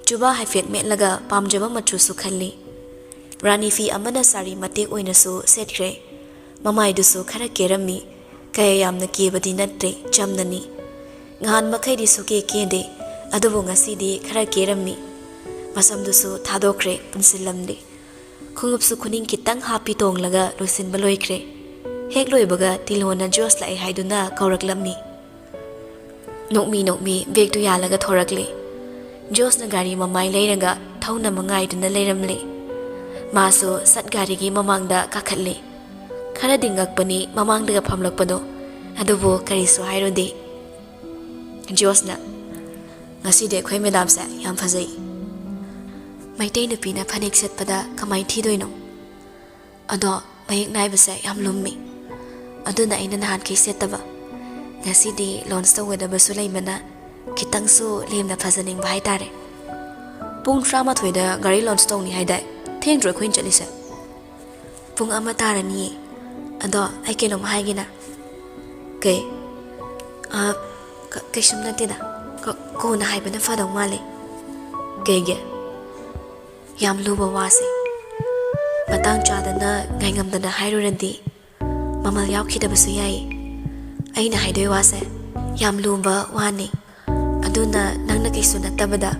ꯆꯨꯕꯥ ꯍꯥꯏꯐꯦꯠ ꯃꯦꯠꯂꯒ ꯄꯥꯝꯖꯕ ꯃꯆꯨꯁꯨ ꯈꯜꯂꯤ꯫ ꯔꯥꯅꯤ ꯐꯤ ꯑꯃꯅ ꯁꯥꯔꯤ ꯃꯇꯦꯛ ꯑꯣꯏꯅꯁꯨ ꯁꯦꯠꯈ꯭ꯔꯦ꯫ ꯃꯃꯥꯏꯗꯨꯁꯨ ꯈꯔ ꯀꯦꯔꯝꯃꯤ꯫ ꯀꯌꯥ ꯌꯥꯝꯅ ꯀꯦꯕꯗꯤ ꯅꯠꯇ꯭ꯔꯦ, ꯆꯝꯅꯅꯤ꯫ ꯉꯍꯥꯟ ꯃꯈꯩꯗꯤ ꯁꯨꯀꯦ ꯀꯦꯗꯦ, ꯑꯗꯨꯕꯨ ꯉꯁꯤꯗꯤ ꯈꯔ ꯀꯦꯔꯝꯃꯤ꯫ ꯃꯁꯝꯗꯨꯁꯨ ꯊꯥꯗꯣꯛꯈ꯭ꯔꯦ, ꯄꯨꯟꯁꯤꯜꯂꯝꯗꯦ꯫ ꯈꯣꯡꯎꯞꯁꯨ ꯈꯨꯅꯤꯡ ꯈꯤꯇꯪ ꯍꯥꯞꯄꯤ ꯇꯣꯡꯂꯒ ꯂꯣꯏꯁꯤꯟꯕ ꯂꯣꯏꯈ꯭ꯔꯦ꯫ ꯍꯦꯛ ꯂꯣꯏꯕꯒ ꯇꯤꯂꯣꯅ ꯖꯣꯁ ꯂꯥꯛꯑꯦ ꯍꯥꯏꯗꯨꯅ ꯀꯧꯔꯛꯂꯝꯃꯤ꯫ ꯅꯣꯛꯃꯤ ꯅꯣꯛꯃꯤ ꯕꯦꯒꯇꯨ ꯌꯥꯜꯂꯒ ꯊꯣꯔꯛꯂꯦ꯫ ꯖꯣꯁꯅ ꯒꯥꯔꯤ ꯃꯃꯥꯏ ꯂꯩꯔꯒ ꯊꯧꯅꯕ ꯉꯥꯏꯗꯨꯅ ꯂꯩꯔꯝꯂꯦ꯫ ꯃꯥꯁꯨ ꯁꯠ ꯒꯥꯔꯤꯒꯤ ꯃꯃꯥꯡꯗ ꯀꯥꯈꯠꯂꯦ꯫ ꯈꯔꯗꯤ ꯉꯛꯄꯅꯤ ꯃꯃꯥꯡꯗꯒ ꯐꯝꯂꯛꯄꯗꯣ, ꯑꯗꯨꯕꯨ ꯀꯔꯤꯁꯨ ꯍꯥꯏꯔꯨꯗꯦ꯫ ꯖꯣꯁꯅ, "ꯉꯁꯤꯗꯤ ꯑꯩꯈꯣꯏ ꯃꯦꯗꯥꯝꯁꯦ ꯌꯥꯝ ꯐꯖꯩ꯫ ꯃꯩꯇꯩ ꯅꯨꯄꯤꯅ ꯐꯅꯦꯛ ꯁꯦꯠꯄꯗ ꯀꯃꯥꯏꯅ ꯊꯤꯗꯣꯏꯅꯣ? ꯑꯗꯣ ꯃꯌꯦꯛ ꯅꯥꯏꯕꯁꯦ ꯌꯥꯝ ꯂꯨꯝꯃꯤ꯫ ꯑꯗꯨꯅ ꯑꯩꯅ ꯅꯍꯥꯟꯈꯩ ꯁꯦꯠꯇꯕ꯫ ꯉꯁꯤꯗꯤ ꯂꯣꯟꯁ ꯇꯧꯒꯗꯕꯁꯨ ꯂꯩꯕꯅ ꯈꯤꯇꯪꯁꯨ ꯂꯦꯝꯅ ꯐꯖꯅꯤꯡꯕ ꯍꯥꯏꯇꯥꯔꯦ꯫ ꯄꯨꯡ ꯇꯔꯥꯃꯥꯊꯣꯏꯗ ꯒꯥꯔꯤ ꯂꯣꯟꯁ ꯇꯧꯅꯤ ꯍꯥꯏꯗꯥꯏ? ꯊꯦꯡꯗ꯭ꯔꯣ ꯑꯩꯈꯣꯏꯅ ꯆꯠꯂꯤꯁꯦ?" "ꯄꯨꯡ ꯑꯃ ꯇꯥꯔꯅꯤꯌꯦ꯫ ꯑꯗꯣ ꯑꯩ ꯀꯩꯅꯣꯝ ꯍꯥꯏꯒꯦꯅ꯫" "ꯀꯩ?" "ꯑ, ꯀ-, ꯀꯩꯁꯨꯝ ꯅꯠꯇꯦꯗ꯫ ꯀ-, ꯀꯣꯟꯅ ꯍꯥꯏꯕꯅ ꯐꯗꯧ ꯃꯥꯜꯂꯦ꯫" "ꯀꯩꯒꯤ?" "ꯌꯥꯝ ꯂꯨꯕ ꯋꯥꯁꯦ꯫ ꯃꯇꯥꯡ ꯆꯥꯗꯅ ꯉꯥꯏꯉꯝꯗꯅ ꯍꯥꯏꯔꯨꯔꯗꯤ ꯃꯃꯜ ꯌꯥꯎꯈꯤꯗꯕꯁꯨ ꯌꯥꯏ꯫ ꯑꯩꯅ ꯍꯥꯏꯗꯣꯏ ꯋꯥꯁꯦ ꯌꯥꯝ ꯂꯨꯕ ꯋꯥꯅꯤ꯫ ꯑꯗꯨꯅ ꯅꯪꯅ ꯀꯩꯁꯨ ꯅꯠꯇꯕꯗ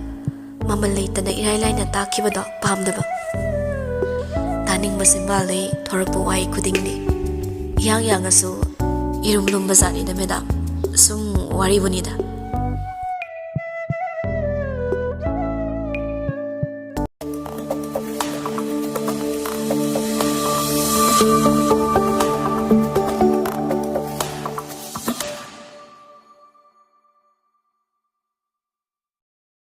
ꯃꯃꯜ ꯂꯩꯇꯅ ꯏꯔꯥꯏ ꯂꯥꯏꯅ ꯇꯥꯛꯈꯤꯕꯗꯣ ꯄꯥꯝꯗꯕ꯫" ꯇꯥꯅꯤꯡꯕ ꯆꯤꯟꯕꯥꯜꯗꯩ ꯊꯣꯔꯛꯄ ꯋꯥꯍꯩ ꯈꯨꯗꯤꯡꯗꯤ ꯏꯌꯥꯡ ꯌꯥꯡꯉꯁꯨ ꯏꯔꯨꯝ ꯂꯨꯝꯕ ꯖꯥꯠꯅꯤꯗ ꯃꯦꯗꯥꯝ꯫ ꯁꯨꯝ ꯋꯥꯔꯤꯕꯨꯅꯤꯗ꯫